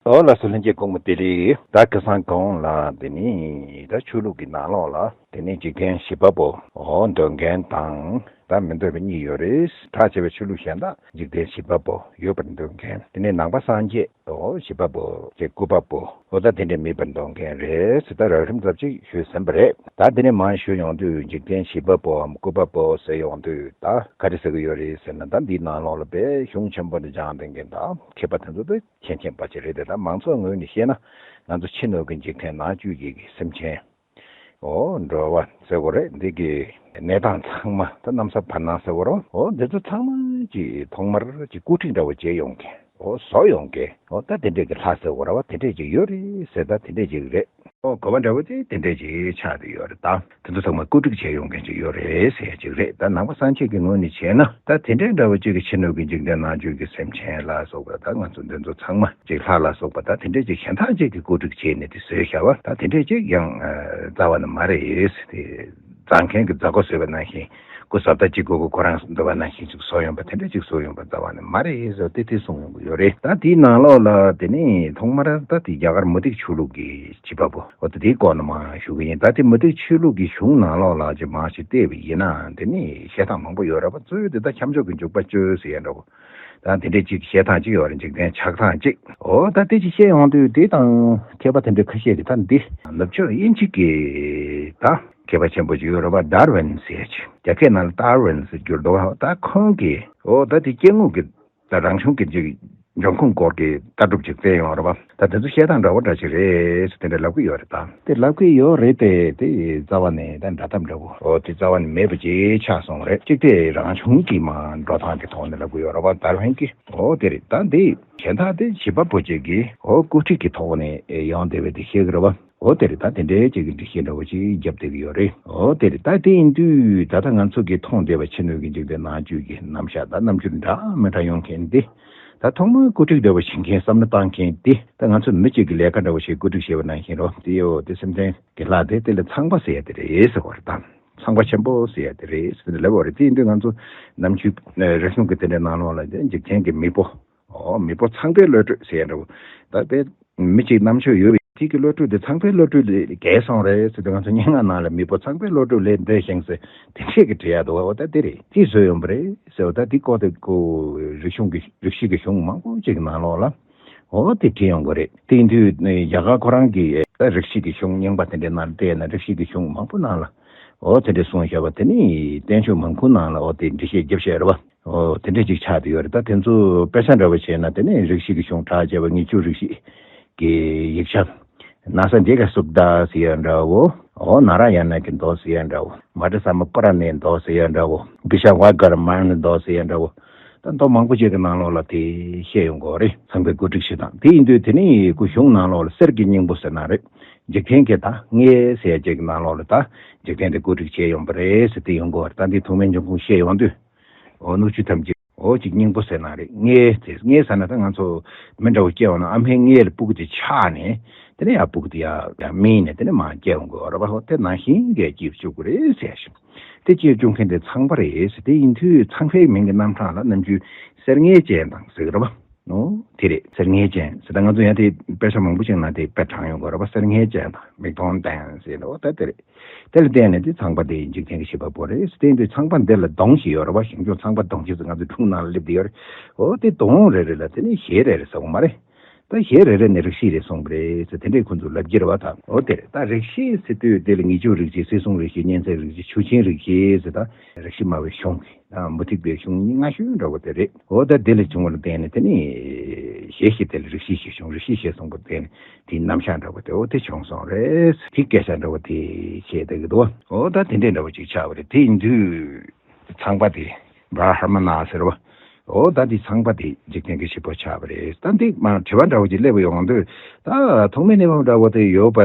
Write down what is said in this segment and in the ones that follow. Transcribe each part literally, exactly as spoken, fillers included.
ཨོ་ལགས་སོ། ལྷན་རྒྱས་སྐུ་ཁམས་བདེ་ལེགས། ད་ཁ་སང་གོང་ལ་དེ་ནི་ད་ཆོས་ལུགས་ཀྱི་ནང་ལོགས་ལ་དེ་ནི་འཇིག་རྟེན་བྱེད་པ་པོ་ཨོ་འདོད་མཁན་དང་ད་མི་འདོད་པ་གཉིས་ཡོད་རེད། ཁྲག་ཆེ་བའི་ཆོས་ལུགས་གཞན་དག་འཇིག་རྟེན་བྱེད་པ་པོ་ཡོད་པར་འདོད་མཁན། དེ་ནི་ནང་པ་སངས་རྒྱས་ཨོ་བྱེད་པ་པོ་ཅེས་སྐུར་པ་པོ་ཨོ་ད་དེ་འདྲས་མེད་པར་འདོད་མཁན་རེད་ཟེར། ད་རགས་རིམ་ཙམ་ཅིག་ཞུས་ཟིན་པ་རེད། ད་དེ་ནི་མང་ཞུ་ཡོང་དུས་འཇིག་རྟེན་བྱེད་པ་པོའམ་སྐུར་པ་པོ་ཟེར་ཡོང་དུས་ད་ག་རེ་ཟེར་གི་ཡོད་རེད་ཟེར་ན། ད་འདིའི་ནང་ལོགས་ལ་དཔེ་གཞུང་ཆེན་པོ་འདི་སྦྱངས་ལྡན་མཁན་ད་མཁས་པ་དེ་ཚོ་ད་མཁྱེན་མཁྱེན་པ་ཅིག་རེད་དེ། ད་མང་ཚོགས་ངོས་ནས་བཤད་ན་ང་ཚོ་ཕྱི་སྣོད་ཀྱི་འཇིག་རྟེན་ནང་བཅུད་ཀྱི་སེམས་ཅན། ཨོ་འགྲོ་བ་ཟེར་དགོས་རེད། འདི་གི་གནས་སྟངས་ཚང་མ་ད་གནམ་ས་བར་སྣང་ཟེར་དགོས་རེད། ཨོ་འདི་ཚོ་ཚང་མ་ཅིག་ཐོག་མར་ཅིག་བཀོད་སྒྲིག་འདྲ་བོ་བྱས་ཡོང་མཁན། ཨོ་བཟོ་ཡོང་མཁན། ཨོ་ད་དེ་འདྲས་ཀྱི་ལྷ་ཟེར་དགོས་རེད་བ། དེ་འདྲས་ཅིག་ཡོད་རེད་ཟེར། ད་དེ་འདྲས་ཅིག་རེད། ཨོ་གོ་བ་འདྲ་བོ་དེ་དེ་འདྲས་ཅིག་ཆགས་བསྡད་ཡོད་རེད། ད་དེ་ཚོ་ཚང་མ་བཀོད་སྒྲིག་བྱས་ཡོང་མཁན་ཅིག་ཡོད་རེད་ཟེར་ཡ་ཅིག་རེད། ད་ནང་པ་སངས་རྒྱས་ཀྱི་ངོས་ནས་བྱས་ན་ད་དེ་འདྲས་འདྲ་བོ་ཅིག་གི་ཕྱི་སྣོད་ཀྱི་འཇིག་རྟེན་ནང་བཅུད་ཀྱི་སེམས་ཅན་ལ་སོགས་པ་ད་ང་ཚོ་འདི་ཚོ་ཚང་མ་ཅིག་ལྷ་ལ་སོགས་པ་ད་དེ་འདྲས་ཅིག་གཞན་དག་ཅིག་གིས་བཀོད་སྒྲིག་བྱས་ནས་དེ་བཟོས་བཞག་པ་ད་དེ་འདྲས་ཅིག་ཡང་རྩ་བ་ནས་མ་རེད་ཟེར། དེ་བཟའ་མཁན་གྱི་བཟའ་སྒོ་བཟོས་པ་ནང་བཞིན། སྐུ་གཟབ་ད་ཅིག་སྐུ་སྐུ་ཁོ་རང་འདོད་པ་ནང་བཞིན་ཅིག་བཟོ་ཡོང་པ་དེ་འདྲ་ཅིག་བཟོ་ཡོང་པ་རྩ་བ་ནས་མ་རེད་ཟེར་ཏེ་དེ་གསུངས་ཡོང་གི་ཡོད་རེད། ད་དེའི་ནང་ལོགས་ལ་དེ་ནི་ཐོག་མར་ད་དེ་རྒྱ་གར་མུ་སྟེགས་ཆོས་ལུགས་ཀྱི་བྱེད་པ་པོ་འོ་ད་དེའི་སྐོར་ནས་མར་ཞུ་གི་ཡིན། ད་དེ་མུ་སྟེགས་ཆོས་ལུགས་ཀྱི་གཞུང་ནང་ལོགས་ལ་ཅིག་མར་ཞིག་བལྟས་པ་ཡིན་ན་དེ་ནི་བཤད་སྟངས་མང་པོ་ཡོད་རེད་པ། གཙོ་བོ་དེ་ད་ཁྱབ་འཇུག་གི་འཇུག་པ་བཅུ་ཟེར་ཡ་འདྲ་བོ། ད་དེ་འདྲས་ཅིག་བཤད་སྟངས་ཅིག་ཡོད་རེད། འཇིག་རྟེན་ཆགས་སྟངས་ཅིག་འོ་ད་དེ་ཅིག་བཤད་ཡོང་དུས་དེ་དང་མཁས་པ་དེ་འདྲས་ཁ་ཤས་ཀྱིས་ད་འདི་ནུབ་ཕྱོགས་དབྱིན་ཇི་གི་ད་མཁས་པ་ཆེན་པོ་ཅིག་ཡོད་རེད་པ། ཌར་ཝིན་ཟེར་ཅིག་རྒྱ་སྐད་ནང་ལ་ཏར་ཝིན་ཟེར་བསྒྱུར་འདུག་ད་ཁོང་གིས་འོ་ད་དེ་སྐྱེ་དངོས་ཀྱི་ད་རང་བྱུང་གི་ཅིག་འབྱུང་ཁུངས་སྐོར་གྱི་ལྟ་གྲུབ་ཅིག་བཙལ་ཡོང་རེད་པ། ད་དེ་ཚོ་བཤད་སྟངས་འདྲ་བོ་འདྲ་ཅིག་རེད་ཟེར་དེ་འདྲ་ལབ་ཀྱི་ཡོད་རེད། ད་དེ་ལབ་ཀྱི་ཡོད་རེད་དེ་དེ་རྩ་བ་ནས་ད་འདྲ་སྟངས་འདྲ་བོ་འོ་དེ་རྩ་བ་ནས་མེད་པ་ཅིག་ཆགས་སོང་རེད། གཅིག་དེ་རང་བྱུང་གི་མར་འགྲོ་སྟངས་ཀྱི་ཐོག་ནས་ལབ་ཀྱི་ཡོད་རེད་པ། ཌར་ཝིན་གྱིས་འོ་དེ་རེད། ད་འདི་གཞན་དག་དེ་བྱེད་པ་པོ་ཅིག་གིས་འོ་བཀོད་སྒྲིག་གི་ཐོག་ནས་ཡོང་བསྡད་པའི་དེ་བཤད་ཀྱི་རེད་པ། འོ་དེ་རེད། ད་དེ་འདྲའི་ཅིག་གི་འགྲེལ་བཤད་འདྲ་བོ་ཅིག་བརྒྱབ་བསྡད་ཀྱི་ཡོད་རེད། འོ་དེ་རེད། ད་དེ་ཡིན་དུས་ད་ལྟ་ང་ཚོ་གིས་མཐོང་བསྡད་པ་ཕྱི་སྣོད་ཀྱི་འཇིག་རྟེན་ནང་བཅུད་ཀྱི་རྣམ་གཞག་ད་རྣམ་འགྱུར་འདྲ་མི་འདྲ་ཡོང་མཁན་འདི་ད་ཐོག་མར་བཀོད་སྒྲིག་འདྲ་བོ་བྱེད་མཁན་བསམ་བློ་བཏང་མཁན་འདི་ད་ང་ཚོ་མི་གཅིག་གི་ལས་ཀ་འདྲ་བོ་ཞིག་བཀོད་སྒྲིག་བྱས་པ་ནང་བཞིན་རོ། དེ་ཡོ་དེ་སེམས་ཅན་གྱི་ལྷ་དེ་དེ་ལ་ཚངས་པ་ཟེར་ཡ་དེ་རེད་ཟེར་བ་རེད། ད་ཚངས་པ་ཆེན་པོ་ཟེར་ཡ་དེ་རེད་ཟེར་ནས་ལབ་པ་རེད། དེ་ཡིན་དུས་ང་ཚོ་ནམ་རྒྱུན་རིག་གཞུང་གི་དེ་འདྲའི་ནང་ལོགས་ལ་དེ་འཇིག་རྟེན་གྱི་མེས་པོ། ཨོ་མེས་པོ་ཚངས་པའི་བློ་གྲོས་ཟེར་ཡ་འདྲ་བོ། ད་དཔེ་མི་གཅིག་རྣམ་དཔྱོད་ཡོད་པའི་དེ་གི་བློ་གྲོས་དེ་ཚངས་པའི་བློ་གྲོས་ལས་བརྒལ་སོང་རེད་ཟེར་དུས་ང་ཚོ་སྙན་ངག་ནང་ལ་མེས་པོ་ཚངས་པའི་བློ་གྲོས་ལས་འདས་ཤིང་ཟེར་དེ་འདྲས་ཀྱི་བྲིས་ཡ་འདུག་འོ་ད་དེ་རེད། དེ་བཟོས་ཡོང་པ་རེད་ཟེར་བ། ད་དེ་སྐོར་དེ་ཀོ་རིག་གཞུང་གི་རིག་བྱེད་ཀྱི་གཞུང་མང་པོ་ཅིག་གི་ནང་ལོགས་ལ་འོ་དེ་བྲིས་ཡོང་གི་རེད། དེ་ཡིན་དུས་ནི་རྒྱ་གར་ཁོ་རང་གི་ད་རིག་བྱེད་ཀྱི་གཞུང་རྙིང་པ་དེ་འདྲའི་ནང་བལྟས་ན་རིག་བྱེད་ཀྱི་གཞུང་མང་པོ་ནང་ལ་འོ་དེ་འདྲས་གསུངས་བཞག་པ་དེ་ནི་བསྟན་བཅོས་མང་པོ་ནང་ལ་འོ་དེ་འགྲེལ་བཤད་བརྒྱབ་བཞག་རེད་བ། ཨོ་དེ་འདྲས་ཅིག་ཆགས་བསྡད་ཡོད་རེད། ད་དེ་ཚོ་དཔེ་ཆ་འདྲ་བོ་བྱས་ན་དེ་ནས་རིག་བྱེད་ཀྱི་གཞུང་གྲགས་ཆེ་བ་ངེས་སྤྱོད་རིག་བྱེད་ཀྱི་ཡིག་ཆ། ན་ས་འདི་ག་སུབ་ད་ཟེར་ཡ་འདྲ་བོ། ཨོ་ན་ར་ཡ་ན་གི་མདོ་ཟེར་ཡ་འདྲ་བོ། མ་ཏྲི་ས་མ་པ་ར་ནའི་མདོ་ཟེར་ཡ་འདྲ་བོ། བི་ཤ་ཝ་གར་མ་ནའི་མདོ་ཟེར་ཡ་འདྲ་བོ། ད་མདོ་མང་པོ་ཅིག་གི་ནང་ལོགས་ལ་དེ་བཤད་ཡོང་གི་ཡོད་རེད། ཚངས་པའི་བཀོད་སྒྲིག་བྱེད་སྟངས་དེ་ཡིན་དུས་དེ་ནི་ཀོ་གཞུང་ནང་ལོགས་ལ་གསེར་གྱི་སྙིང་པོ་ཟེར་ན་རེད། འཇིག་རྟེན་གྱི་ད་མངལ་ཟེར་ཡ་ཅིག་གི་ནང་ལོགས་ལ་ད་འཇིག་རྟེན་དེ་བཀོད་སྒྲིག་བྱས་ཡོང་པ་རེད་ཟེར་དེ་ཡོང་གི་ཡོད་རེད། ད་འདི་ཐོག་མའི་འབྱུང་ཁུངས་བཤད་ཡོང་དུས། འོ་སྣོད་བཅུད་ཐམས་ཅད་འོ་ཅིག་སྙིང་པོ་ཟེར་ན་རེད། མངལ་དེ་མངལ་ཟེར་ན་ད་ང་ཚོ་མི་འདྲ་བོ་སྐྱེ་བ་ན་ཨ་མའི་མངལ་ལ་སྤུ་གུ་དེ་ཆགས་ནས་དེ་ནས་ཡར་སྤུ་གུ་དེ་ཡར་ཡར་སྨིན་ནས་དེ་ནས་མར་སྐྱེ་ཡོང་གི་ཡོད་རེད་པ། འོ་དེ་ནང་བཞིན་གྱི་སྐྱེ་བཅུག་གི་རེད་ཟེར་ཞིང་། དེ་སྐྱེ་བཅུག་མཁན་དེ་ཚངས་པ་རེད་ཟེར། དེ་ཡིན་དུས་ཚངས་པའི་མིང་གི་རྣམ་གྲངས་ལ་ནམ་རྒྱུན་གསེར་མངལ་ཅན་དང་ཟེར་གི་རེད་པ། འོ་དེ་རེད། གསེར་མངལ་ཅན་ཟེར་ད་ང་ཚོ་ཡང་དེ་དཔེ་ཆ་མང་པོ་ཞིག་ནང་དེ་དཔེ་དྲངས་ཡོང་གི་ཡོད་རེད་པ། གསེར་མངལ་ཅན་དང་མིག་མཐོང་ལྡན་ཟེར་འོ་ད་དེ་རེད། དེ་ལ་བརྟེན་ནས་དེ་ཚངས་པ་དེ་འཇིག་རྟེན་གྱི་བྱེད་པ་པོ་རེད། དེ་ཡིན་དུས་ཚངས་པ་འདི་ལ་གདོང་ཞིག་ཡོད་རེད་པ། ཞིང་སྐྱོང་ཚངས་པ་གདོང་ཞིག་ཟེར་ང་ཚོའི་འཁྲུངས་ནང་ལ་སླེབས་བསྡད་ཡོད་རེད། འོ་དེ་གདོང་རེ་རེ་ལ་དེ་ནི་ཞལ་རེ་རེ་ཟེར་བ་མ་རེད། ད་ཞལ་རེ་རེ་ནས་རིག་བྱེད་རེ་གསུངས་པ་རེད་ཟེར་དེ་འདྲས་ཁོ་ཚོས་ལབ་ཀྱི་རེད་པ། ད་འོ་དེ་རེད། ད་རིག་བྱེད་ཟེར་དུས་དེ་ལ་ངེས་སྤྱོད་རིག་བྱེད། སྲིད་གསུམ་རིག་བྱེད། གཉན་ཚད་རིག་བྱེད། ཆུ་ཆེན་རིག་བྱེད་ཟེར་ད་རིག་བྱེད་སྨྲ་བའི་གཞུང་གི་ད་མུ་སྟེགས་པའི་གཞུང་ལྔ་ཤོས་འདྲ་བོ་དེ་རེད། འོ་ད་དེ་ལ་བྱུང་བ་ལ་བརྟེན་ནས་དེ་ནི་ཞལ་ཞིག་དེ་ལ་རིག་བྱེད་ཞེས་བྱུང་། རིག་བྱེད་ཞེས་གསུངས་པ་བརྟེན་ནས། དེའི་རྣམ་གཞག་འདྲ་བོ་དེ་འོ་དེ་བྱུང་སོང་རེད། དེ་སྐད་ཆ་འདྲ་བོ་དེ་བཤད་བསྡད་ཀྱི་འདུག་འོ་ད་དེ་འདྲས་འདྲ་བོ་ཅིག་ཆགས་པ་རེད། དེ་ཡིན་དུས་ཚངས་པ་དེ་བྲཱ་ཧ་མ་ན་ཟེར་བ། འོ་ད་དེ་ཚངས་པ་དེ་འཇིག་རྟེན་གྱི་བྱེད་པོ་ཆགས་པ་རེད། ད་འདི་མ་དྲི་བ་འདྲ་བོ་ཅིག་སླེབས་ཡོང་དུས་ད་ཐོག་མའི་གནས་བབ་འདྲ་བོ་དེ་ཡོད་པ་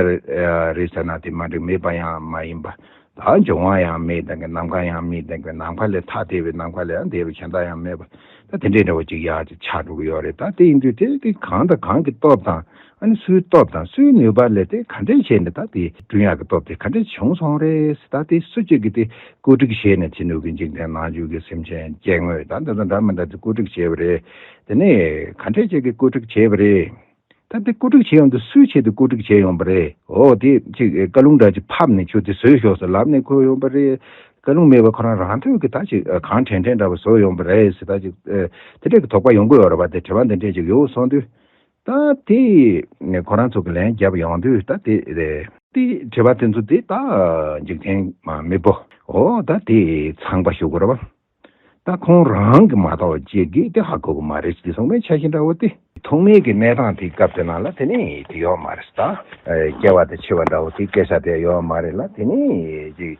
རེད་ཟེར་ན་དེ་མ་འགྲིག་མེད་པ་ཡང་མ་ཡིན་པ། ད་འབྱུང་བ་ཡང་མེད་ལྡན་གྱི་ནམ་མཁའ་ཡང་མེད་ལྡན་གྱི་ནམ་མཁའ་ལས་ཐ་དད་པའི་ནམ་མཁའ་ལས་ཡང་འདས་པའི་གཞན་དག་ཡང་མེད་པ། ད་དེ་འདྲའི་འདྲ་བོ་ཅིག་ཡར་ཅིག་ཆགས་འགྲོ་གི་ཡོད་རེད། ད་དེ་ཡིན་དུས་དེ་དེ་གང་དང་གང་གི་སྟོབས་དང་ཨ་ནི་སུའི་སྟོབས་དང་སུའི་ནུས་པ་ལས་དེ་ག་འདྲས་བྱས་ནས་ད་དེ་བསྐྲུན་ཡག་གི་སྟོབས་དེ་ག་འདྲས་བྱུང་སོང་རེད། ད་དེ་སུ་གཅིག་གིས་དེ་བཀོད་སྒྲིག་བྱས་ནས་ཕྱི་སྣོད་ཀྱི་འཇིག་རྟེན་ནང་བཅུད་ཀྱི་སེམས་ཅན་སྐྱེ་དངོས་ད་འདི་ཚོ་འདྲ་མི་འདྲ་དེ་བཀོད་སྒྲིག་བྱས་པ་རེད། དེ་ནས་ག་འདྲས་ཅིག་གིས་བཀོད་སྒྲིག་བྱས་པ་རེད། ད་དེ་བཀོད་སྒྲིག་བྱས་ཡོང་དུས་སུའི་ཆེད་དུ་བཀོད་སྒྲིག་བྱས་ཡོང་པ་རེད། འོ་དེ་ཅིག་བཀའ་ལུང་འདྲ་ཅིག་ཕབ་ནས་ཁྱོད་དེ་བཟོས་ཤོག་ཟེར་ལབ་ནས་ཁོ་ཡོང་པ་རེད། བཀའ་ལུང་མེད་པར་ཁོ་རང་རང་འཐད་ཀྱི་ད་ཅིག་གང་དྲན་དྲན་འདྲ་པོ་བཟོས་ཡོང་པ་རེད་ཟེར། ད་ཅིག་དེ་འདྲས་ཀྱི་དོགས་པ་ཡོང་གི་ཡོད་རེད་པ། དེ་དྲི་བ་འདི་འདྲས་ཅིག་ཡོང་སོང་དུས། ད་དེ་ཁོ་རང་ཚོ་གི་ལན་བརྒྱབ་ཡོང་དུས་ད་དེ་རེད། དེ་དྲི་བ་དེ་ཚོ་དེ་ད་འཇིག་རྟེན་མི་བོ། འོ་ད་དེ་ཚངས་པ་ཞུ་དགོས་རེད་པ། ད་ཁོང་རང་གི་མ་གཏོགས་གཅིག་གིས་དེ་ཧ་གོ་གི་མ་རེད་ཟེར། སོང་མེད་ཆ་ཤས་འདྲ་བོ་དེ། ཐོག་མའི་གི་གནས་སྟངས་དེ་སྐབས་དེ་ནང་ལ་དེ་ནས་དེ་ཡོད་མ་རེད། ད་སྐྱེ་བ་དང་འཆི་བ་འདྲ་བོ་དེ་སྐད་ཆ་དེ་ཡོད་མ་རེད་ལ། དེ་ནས་ཅིག་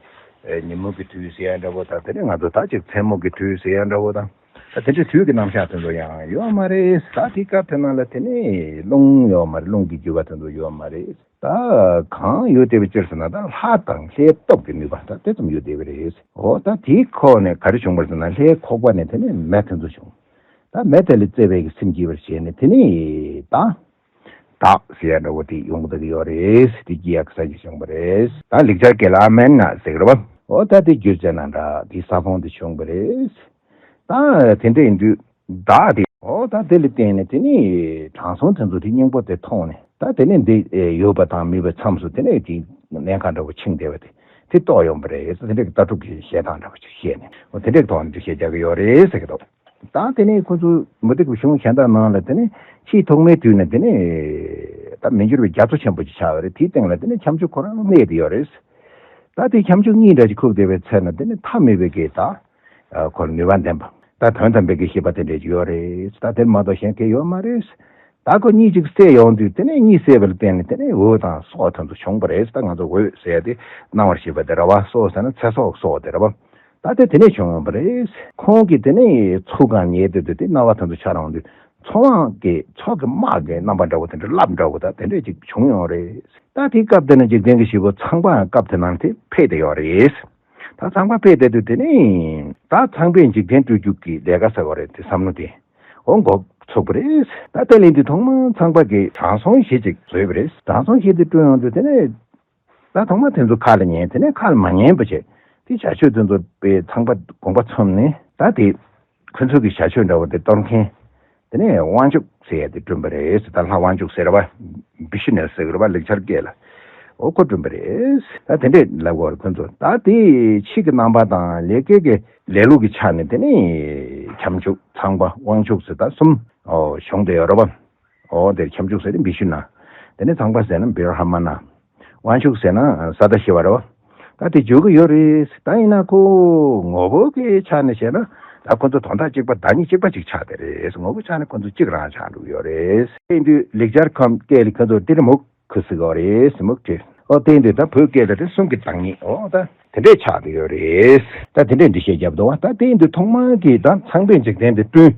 ཉིན་མོ་གི་དུས་ཟེར་ཡ་འདྲ་བོ་དང་། དེ་ནས་ང་ཚོ་ད་ཅིག་མཚན་མོ་གི་དུས་ཟེར་ཡ་འདྲ་བོ་དང་། ད་དེ་འདྲའི་དུས་ཀྱི་རྣམ་གཞག་དེ་ཚོ་ཡང་ཡོད་མ་རེད། ད་དེ་སྐབས་དེ་ནང་ལ་དེ་ནས་རླུང་ཡོད་མ་རེད། རླུང་གི་རྒྱུ་བ་དེ་ཚོ་ཡོད་མ་རེད། ད་གང་ཡོད་བསྡད་པའི་ཕྱིར་ཟེར་ན། ད་ལྷ་དང་ལྷའི་སྟོབས་ཀྱི་ནུས་པ་ད་དེ་ཙམ་ཡོད་བསྡད་པ་རེད། འོ་ད་དེའི་ཁོག་ནས་ག་རེ་བྱུང་བ་ཟེར་ན། ལྷའི་ཁོག་པ་ནས་དེ་ནས་མེ་དེ་ཚོ་བྱུང་། ད་མེ་དེ་ལ་བརྩེ་བའི་གི་སེམས་སྐྱེས་པར་བྱས་ནས་དེ་ནས་ད་བདག་ཟེར་ཡ་འདྲ་བོ་དེ་ཡོང་གི་ཡོད་རེད། དེ་སྐྱེ་ཡག་ས་ཅིག་བྱུང་བ་རེད། ད་ལེགས་སྦྱར་སྐད་ལ་ཨ་མན་ན་ཟེར་གི་རེད་པ། འོ་ད་དེ་རྒྱུ་མཚན་ན་འདྲ་དེ་ས་ཁོངས་དེ་བྱུང་བ་རེད། ད་དེ་འདྲ་ཡིན་དུས་བདག་དེ། འོ་ད་དེ་ལ་བརྟེན་ནས་དེ་ནས་དྲང་སྲོང་དེ་ཚོ་དེ་སྙིང་པོ་དེ་མཐོང་ནས། ད་དེ་ནས་འདི་ཡོད་པ་དང་མེད་པའི་མཚམས་སུ་དེ་ནས་དེ་གནས་ཁང་འདྲ་བོ་ཕྱིན་བསྡད་པ་དེ་དེ་རྟོགས་ཡོང་པ་རེད། དེ་འདྲའི་ལྟ་གྲུབ་ཀྱི་བཤད་སྟངས་འདྲ་བོ་ཅིག་བཤད་ནས། འོ་དེ་འདྲའི་ཐོག་ནས་འགྲེལ་བཤད་རྒྱག་གི་ཡོད་རེད་ཟེར་གི་འདུག་ད་དེ་ནས་ཁོ་ཚོ་མུ་སྟེགས་པའི་གཞུང་གཞན་དག་ནང་ལ་དེ་ནས་ཆེས་ཐོག་མའི་དུས་ནས་དེ་ནས་ད་མི་འགྱུར་བའི་རྒྱ་མཚོ་ཆེན་པོ་ཅིག་ཆགས་པ་རེད། དེའི་སྟེང་ལ་དེ་ནས་ཁྱབ་འཇུག་ཁོ་རང་གནས་བསྡད་ཡོད་རེད། ད་དེ་ཁྱབ་འཇུག་གཉིས་འདྲ་ཅིག་ཁུག་བསྡད་པའི་ཚེ་ན་དེ་ནི་མཐའ་མེད་པའི་གི་ད་ཁོར་ནུས་པ་ལྡན་པ། ད་དོན་དམ་པའི་གི་ཤེས་པ་དེ་འདྲས་ཅིག་ཡོད་རེད། ད་དེ་མ་གཏོགས་གཞན་གང་ཡོད་མ་རེད། ད་ཁོ་གཉིས་ཅིག་བསྲེས་ཡོང་དུས་དེ་ནས་གཉིས་བསྲེས་པ་ལ་བརྟེན་ནས་དེ་ནས་འོད་དང་སོགས་དེ་ཚོ་བྱུང་བ་རེད། ད་ང་ཚོ་འོད་ཟེར་ཡ་དེ་སྣང་བར་བྱེད་པ་དེ་རེད་པ། སོགས་ཟེར་ན་ཚེ་སྲོག་སོགས་དེ་རེད་པ། ད་དེ་དེ་ནས་བྱུང་ཡོང་བ་རེད། ཁོང་གིས་དེ་ནས་ཚུར་གང་ཉལ་དུས་དེ་དེ་སྣང་བ་དེ་ཚོ་འཆར་ཡོང་དུས་ཚོར་བ་གི་ཚོགས་ཀྱི་དམག་གི་རྣམ་པ་འདྲ་བོ་དེ་འདྲ་རླབས་འདྲ་བོ་ད་དེ་འདྲས་ཅིག་བྱུང་ཡོང་རེད། ད་དེའི་སྐབས་དེ་ནས་འཇིག་རྟེན་གྱི་བྱེད་པོ་ཚངས་པའང་སྐབས་དེ་ནང་དེ་ཕེབས་བསྡད་ཡོད་རེད། ད་ཚངས་པ་ཕེབས་བསྡད་དུས་དེ་ནས་ད་ཚངས་པས་འཇིག་རྟེན་སྤྲུལ་རྒྱུ་གི་ལས་ཀ་ཟེར་བ་རེད། དེ་བསམ་བློ་དེ་འོ་འགོ་ཚུགས་པ་རེད། ད་དེ་ལས་དུས་ཐོག་མར་ཚངས་པ་གིས་དྲང་སྲོང་བཞི་ཅིག་བཟོས་པ་རེད། དྲང་སྲོང་བཞི་དེ་བསྐྲུན་ཡོང་དུས་དེ་ནས་ད་ཐོག་མར་དེ་ཚོ་ཁ་ལ་ཉན། དེ་ནས་ཁ་ལ་མ་ཉན་པ་བྱས། དེ་བྱ་སྤྱོད་དེ་ཚོ་དཔེ་ཚངས་པ་དགོངས་པ་ཚོམས་ནས་ད་དེ་ཁོ་ཚོ་གི་བྱ་སྤྱོད་འདྲ་བོ་དེ་གཏོར་མཁན། དེ་ནས་དབང་ཕྱུག་ཟེར་ཡ་དེ་བསྐྲུན་པ་རེད། ད་ལྷ་དབང་ཕྱུག་ཟེར་བ། བི་ཤུ་ནུ་ཟེར་གི་རེད་པ། ལེགས་སྦྱར་སྐད་ལ། འོ་ཁོ་བསྐྲུན་པ་རེད། ད་དེ་འདྲས་ལབ་དགོས་རེད་ཁོ་ཚོ། ད་དེ་ཕྱིས་ཀྱི་རྣམ་པ་དང་ལས་སྐལ་གྱི་ལས་ལུགས་ཀྱི་ཆ་ནས་དེ་ནས་ཁྱབ་འཇུག་ཚངས་པ་དབང་ཕྱུག་ཟེར་ད་གསུམ་འོ་བྱུང་བསྡད་ཡོད་རེད་པ། འོ་དེར་ཁྱབ་འཇུག་ཟེར་ན་བི་ཤུ་ནུ། དེ་ནས་ཚངས་པ་ཟེར་ན་བི་ར་ཧ་མ་ན། དབང་ཕྱུག་ཟེར་ན་ས་ད་ཤི་བ་རེད་པ། ད་དེ་བརྗོད་ཀྱི་ཡོད་རེད། ད་ཡིན་ན་ཁོ་ངོ་བོ་གི་ཆ་ནས་བཤད་ན་ད་ཁོ་ཚོ་དོན་དག་གཅིག་པ་བདག་ཉིད་གཅིག་པ་གཅིག་ཆགས་བསྡད་རེད། ངོ་བོ་ཆ་ནས་ཁོ་ཚོ་གཅིག་རང་ཆགས་འགྲོ་གི་ཡོད་རེད། དེ་ཡིན་དུས་ལེགས་སྦྱར་ཁམས་སྐད་ལ་ཁོ་ཚོ་ཏིར་མུག་ཁུ་ཟེར་གི་ཡོད་རེད། མུག་ཏིར། ཨོ་དེ་ཡིན་དུས་ད་བོད་སྐད་ལ་དེ་གསུམ་གྱི་བདག་ཉིད། ཨོ་ད་དེ་འདྲས་ཆགས་བསྡད་ཡོད་རེད། ད་དེ་འདྲས་འགྲེལ་བཤད་བརྒྱབ་འདུག་བ། ད་དེ་ཡིན་དུས་ཐོག་མར་གྱི་ད་ཚངས་པས་འཇིག་རྟེན་དེ་བསྐྲུན།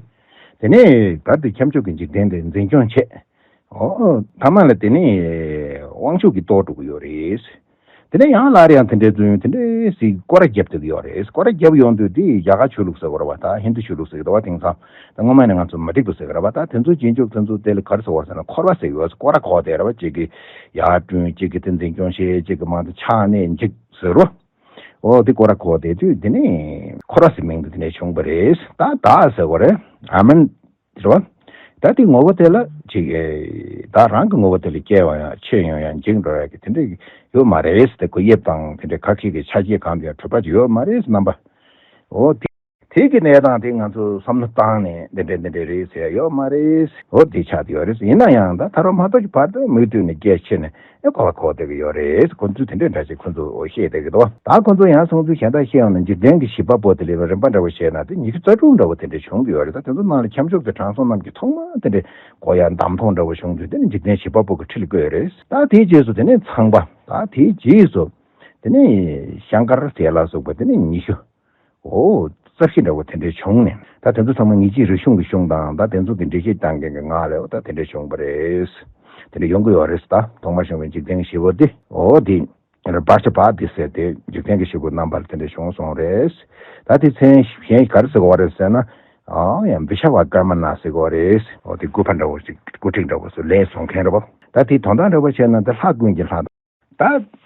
དེ་ནས་ད་དེ་ཁྱབ་འཇུག་གི་འཇིག་རྟེན་དེ་འཛིན་སྐྱོང་བྱས། ཨོ། ཐ་མ་ལ་དེ་ནས་དབང་ཕྱུག་གིས་གཏོར་འགྲོ་གི་ཡོད་རེད། དེ་ནས་ཡང་སླར་ཡང་དེ་འདྲའི་རྫུན་དེ་འདྲའི་ཟིག་སྐོར་ར་བརྒྱབ་བསྡད་ཀྱི་ཡོད་རེད། སྐོར་ར་བརྒྱབ་ཡོང་དུས་དེ་རྒྱ་གར་ཆོས་ལུགས་ཟེར་གི་རེད་པ། ད་ཧིན་དུ་ཆོས་ལུགས་ཟེར་གི་འདུག་བ། དེང་སང་ད་སྔོན་མ་ནས་ང་ཚོ་མུ་སྟེགས་པ་ཟེར་གི་རེད་པ། ད་དེ་ཚོ་རྗེས་འཇུག་དེ་ཚོ་དེ་ལ་ག་རེ་ཟེར་བ་ཟེར་ན་འཁོར་བ་ཟེར་གི་ཡོད། སྐོར་ར་གོ་བསྡད་རེད་པ། གཅིག་གིས་ཡར་བསྐྲུན། གཅིག་གིས་དེ་འཛིན་སྐྱོང་བྱེད། གཅིག་གིས་མར་དེ་ཆག་ནས་འཇིག་ཟེར་རོ། འོ་དེ་སྐོར་ར་གོ་བསྡད་དུས་དེ་ནས་འཁོར་བ་ཟེར་མིང་དེ་དེ་ནས་བྱུང་བ་རེད། ད་བདག་ཟེར་གི་རེད། ཨ་མན། རེད་བ། ད་དེ་ངོ་བོ་དེ་ལ་ཅིག་ཨེ། ད་རང་གི་ངོ་བོ་དེ་ལ་སྐྱེ་བ་ཡང་ཆོས་ཡང་ཡང་འཇིག་འགྲོ་ཡ་གི་དེ་འདྲ་ཡོད་མ་རེད་ཟེར། ཏེ་ཁོ་དབྱིབས་དང་དེ་འདྲ་ཁ་ཁྱེར་གྱི་ཆ་རྐྱེན་གང་དེ་ཡང་འཕྲོད་པ་ཅིག་ཡོད་མ་རེད་རྣམ་པ། འོ་དེ། དེ་གི་གནས་སྟངས་དེ་ང་ཚོ་བསམ་བློ་བཏང་ནས་འདི་འདྲ་འདི་འདྲ་རེད་ཟེར་ཡ་ཡོད་མ་རེད། འོ་དེ་ཆགས་ཏེ་ཡོད་རེད། ཡིན་ན་ཡང་ད་ད་རུང་མ་གཏོགས་ཀྱི་བར་དུ་མུ་མཐུད་ནས་རྒྱ་ཆེ་ནས། ཨེ་གོ་བ་གོ་བསྡད་ཀྱི་ཡོད་རེད། ཁོ་ཚོས་དེ་འདྲའི་འདྲ་ཞིག་ཁོ་ཚོས་བཤད་བསྡད་ཀྱི་འདུག་ད་ཁོ་ཚོ་ཡང་སོང་ཚུལ་གཞན་དག་བཤད་ཡོང་ན། འཇིག་རྟེན་གྱི་བྱེད་པ་པོ་དེ་ལས་རིམ་པ་འདྲ་བོ་བཤད་ན་དེ་ཉི་ཤུ་རྩ་དྲུག་འདྲ་བོ་དེ་འདྲ་བྱུང་གི་ཡོད་རེད། ད་དེ་ཚོ་ནང་ལ་ཁྱབ་འཇུག་དེ་དྲང་སྲོང་རྣམས་ཀྱིས་ཐོག་མར་དེ་འདྲའི་གོ་ཡ་འདམ་ཐོང་འདྲ་བོ་བྱུང་དུས་དེ་ནི་འཇིག་རྟེན་བྱེད་པ་པོ་གི་ཁྲི་ལ་བཀོད་ཡོད་རེད། ད་དེའི་རྗེས་སུ་དེ་ནས་ཚངས་པ། ད་དེའི་རྗེས་སུ་དེ་ནས་ཤང་ཀར་ཟེར་ལ་སོགས་པ་དེ་ནས་ཉི་ཤུ། འོ། རྩ་བཞི་འདྲ་བོ་དེ་འདྲའི་བྱུང་ནས། ད་དེ་ཚོ་ཚང་མ་ཉེ་ཆར་རིག་གཞུང་གི་གཞུང་དང་ད་དེ་ཚོ་གི་འགྲེལ་བཤད་བཏང་མཁན་གྱི་ངག་ལས་འོ་ད་དེ་འདྲའི་བྱུང་བ་རེད། དེ་འདྲ་ཡོང་གི་ཡོད་རེད། ད་ཐོག་མར་བྱུང་བའི་འཇིག་རྟེན་གྱི་བྱེད་པོ་དེ་འོ་དེ། བར་ཆ་བ་དེ་ཟེར་ཏེ་འཇིག་རྟེན་གྱི་བྱེད་པོ་རྣམ་པར་དེ་འདྲ་བྱུང་སོང་རེད། ད་དེ་མཚན་གཞན་ག་རེ་ཟེར་དགོས་རེད་ཟེར་ན། ཨ་ཡང་བི་ཤ་ཝ་ཀརྨ་ན་ཟེར་དགོས་རེད། འོ་དེ་སྐུ་ཕ་འདྲ་བོ་ཞིག་སྐུ་ཕྲེང་འདྲ་བོ་སུ་ལས་སོང་མཁན་རེད་པ། ད་དེ་དོན་དག་འདྲ་བོ་བྱས་ན་ད་ལྷ་ཀུན་གྱི་ལྷ། ད་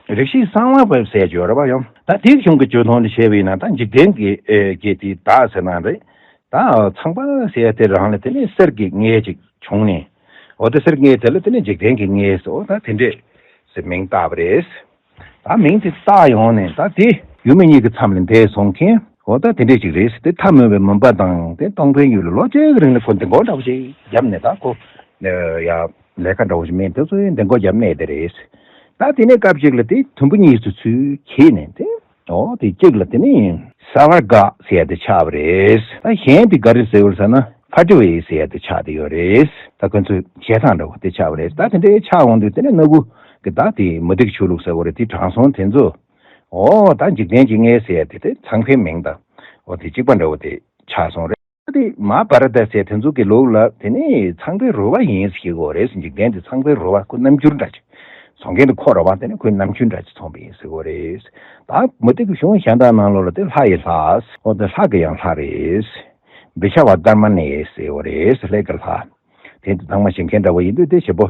རིགས་ཤེས་གསང་བ་བབས་ཟེར་ཡོད་རེད་པ་ཡང་། ད་དེའི་གཞུང་གི་བརྗོད་དོན་དུ་བྱས་པ་ཡིན་ན། ད་འཇིག་རྟེན་གྱི་ཨེ་གྱི་དེ་བདག་ཟེར་ན་རེད། ད་ཚངས་པ་ཟེར་ཡ་དེ་རང་ལ་དེ་ནས་གསེར་གྱི་མངལ་ཅིག་བྱུང་ནས། འོ་དེ་གསེར་དངུལ་དེ་ལ་དེ་ནས་འཇིག་རྟེན་གྱི་དངུལ་ཟེར། འོ་ད་དེ་འདྲས་ཟེར་མིང་བཏགས་པ་རེད། ད་མིང་དེ་བཏགས་ཡོང་ནས་ད་དེ་ཡུལ་མི་གཉིས་ཀྱི་མཚམས་ལ་འདས་སོང་མཁན། འོ་ད་དེ་འདྲས་ཅིག་རེད་ཟེར། དེ་ཐ་མལ་པའི་མུན་པ་དང་དེ་སྟོང་པའི་ཡུལ་ལ་ལོ་གཅིག་གི་རིང་ལ་ཁོ་འདི་འགོག་འདྲ་བོ་ཞིག་བརྒྱབ་ནས། ད་ཁོ་ཡ་ལས་ཀ་འདྲ་བོ་ཞིག་མེད་དེ་ཚོ་འདི་འགོག་བརྒྱབ་གནས་དེ་རེད། ད་དེ་ནས་སྐབས་ཅིག་ལ་དེ་དུམ་བུ་གཉིས་སུ་ཚུར་གྱེས་ནས་དེ། འོ་དེ་གཅིག་ལ་དེ་ནི་ས་བར་ག་ཟེར་ཡ་དེ་ཆགས་པ་རེད། ད་གཞན་དེ་ག་རེ་ཟེར་བར་ཟེར་ན་ཕ་ཏི་ཝེ་ཟེར་ཡ་དེ་ཆགས་དེ་ཡོད་རེད། ད་ཁོ་ཚོའི་བཤད་སྟངས་འདྲ་བོ་དེ་ཆགས་པ་རེད། ད་དེ་འདྲའི་ཆགས་འོང་དུས་དེ་ནི་སྣ་ཁུག་གི་ད་དེ་མུ་སྟེགས་ཆོས་ལུགས་ཟེར་བ་རེད། དེ་དྲང་སྲོང་དེ་ཚོ། འོ་ད་འཇིག་རྟེན་གྱི་དངོས་ཟེར་ཡ་དེ་དེ་ཚངས་པའི་མིང་དང་འོ་དེ་གཅིག་པ་འདྲ་བོ་དེ་ཆགས་སོང་རེད། དེ་མ་བྷ་ར་ཏ་ཟེར་དེ་ཚོ་གི་ལུགས་ལ་དེ་ནི་ཚངས་པའི་རོལ་པ་ཡིན་ཟེར་གྱི་ཡོད་རེད། འཇིག་རྟེན་དེ་ཚངས་པའི་རོལ་པ་ཁོ་རྣམ་འགྱུར་འདྲ་ཅིག་བཟོ་མཁན་དེ་ཁོ་རེད་པ། དེ་ནི་ཁོའི་རྣམ་འགྱུར་འདྲ་ཅིག་མཚོན་པ་ཡིན་ཟེར་གྱི་ཡོད་རེད། ད་མུ་སྟེགས་ཀྱི་གཞུང་གཞན་དག་ནང་ལོགས་ལ་དེ་ལྷ་ཡི་ལྷ། འོ་དེ་ལྷ་གི་ཡང་ལྷ་རེད། བི་ཤ་ཝ་དྷརྨ་ནི་ཟེར་གྱི་ཡོད་རེད། ལྷ་གི་ལྷ། དེ་དེ་ཚང་མ་ཤེས་མཁན་འདྲ་བོ་ཡིན་དུས་དེ་བཞི་པོ།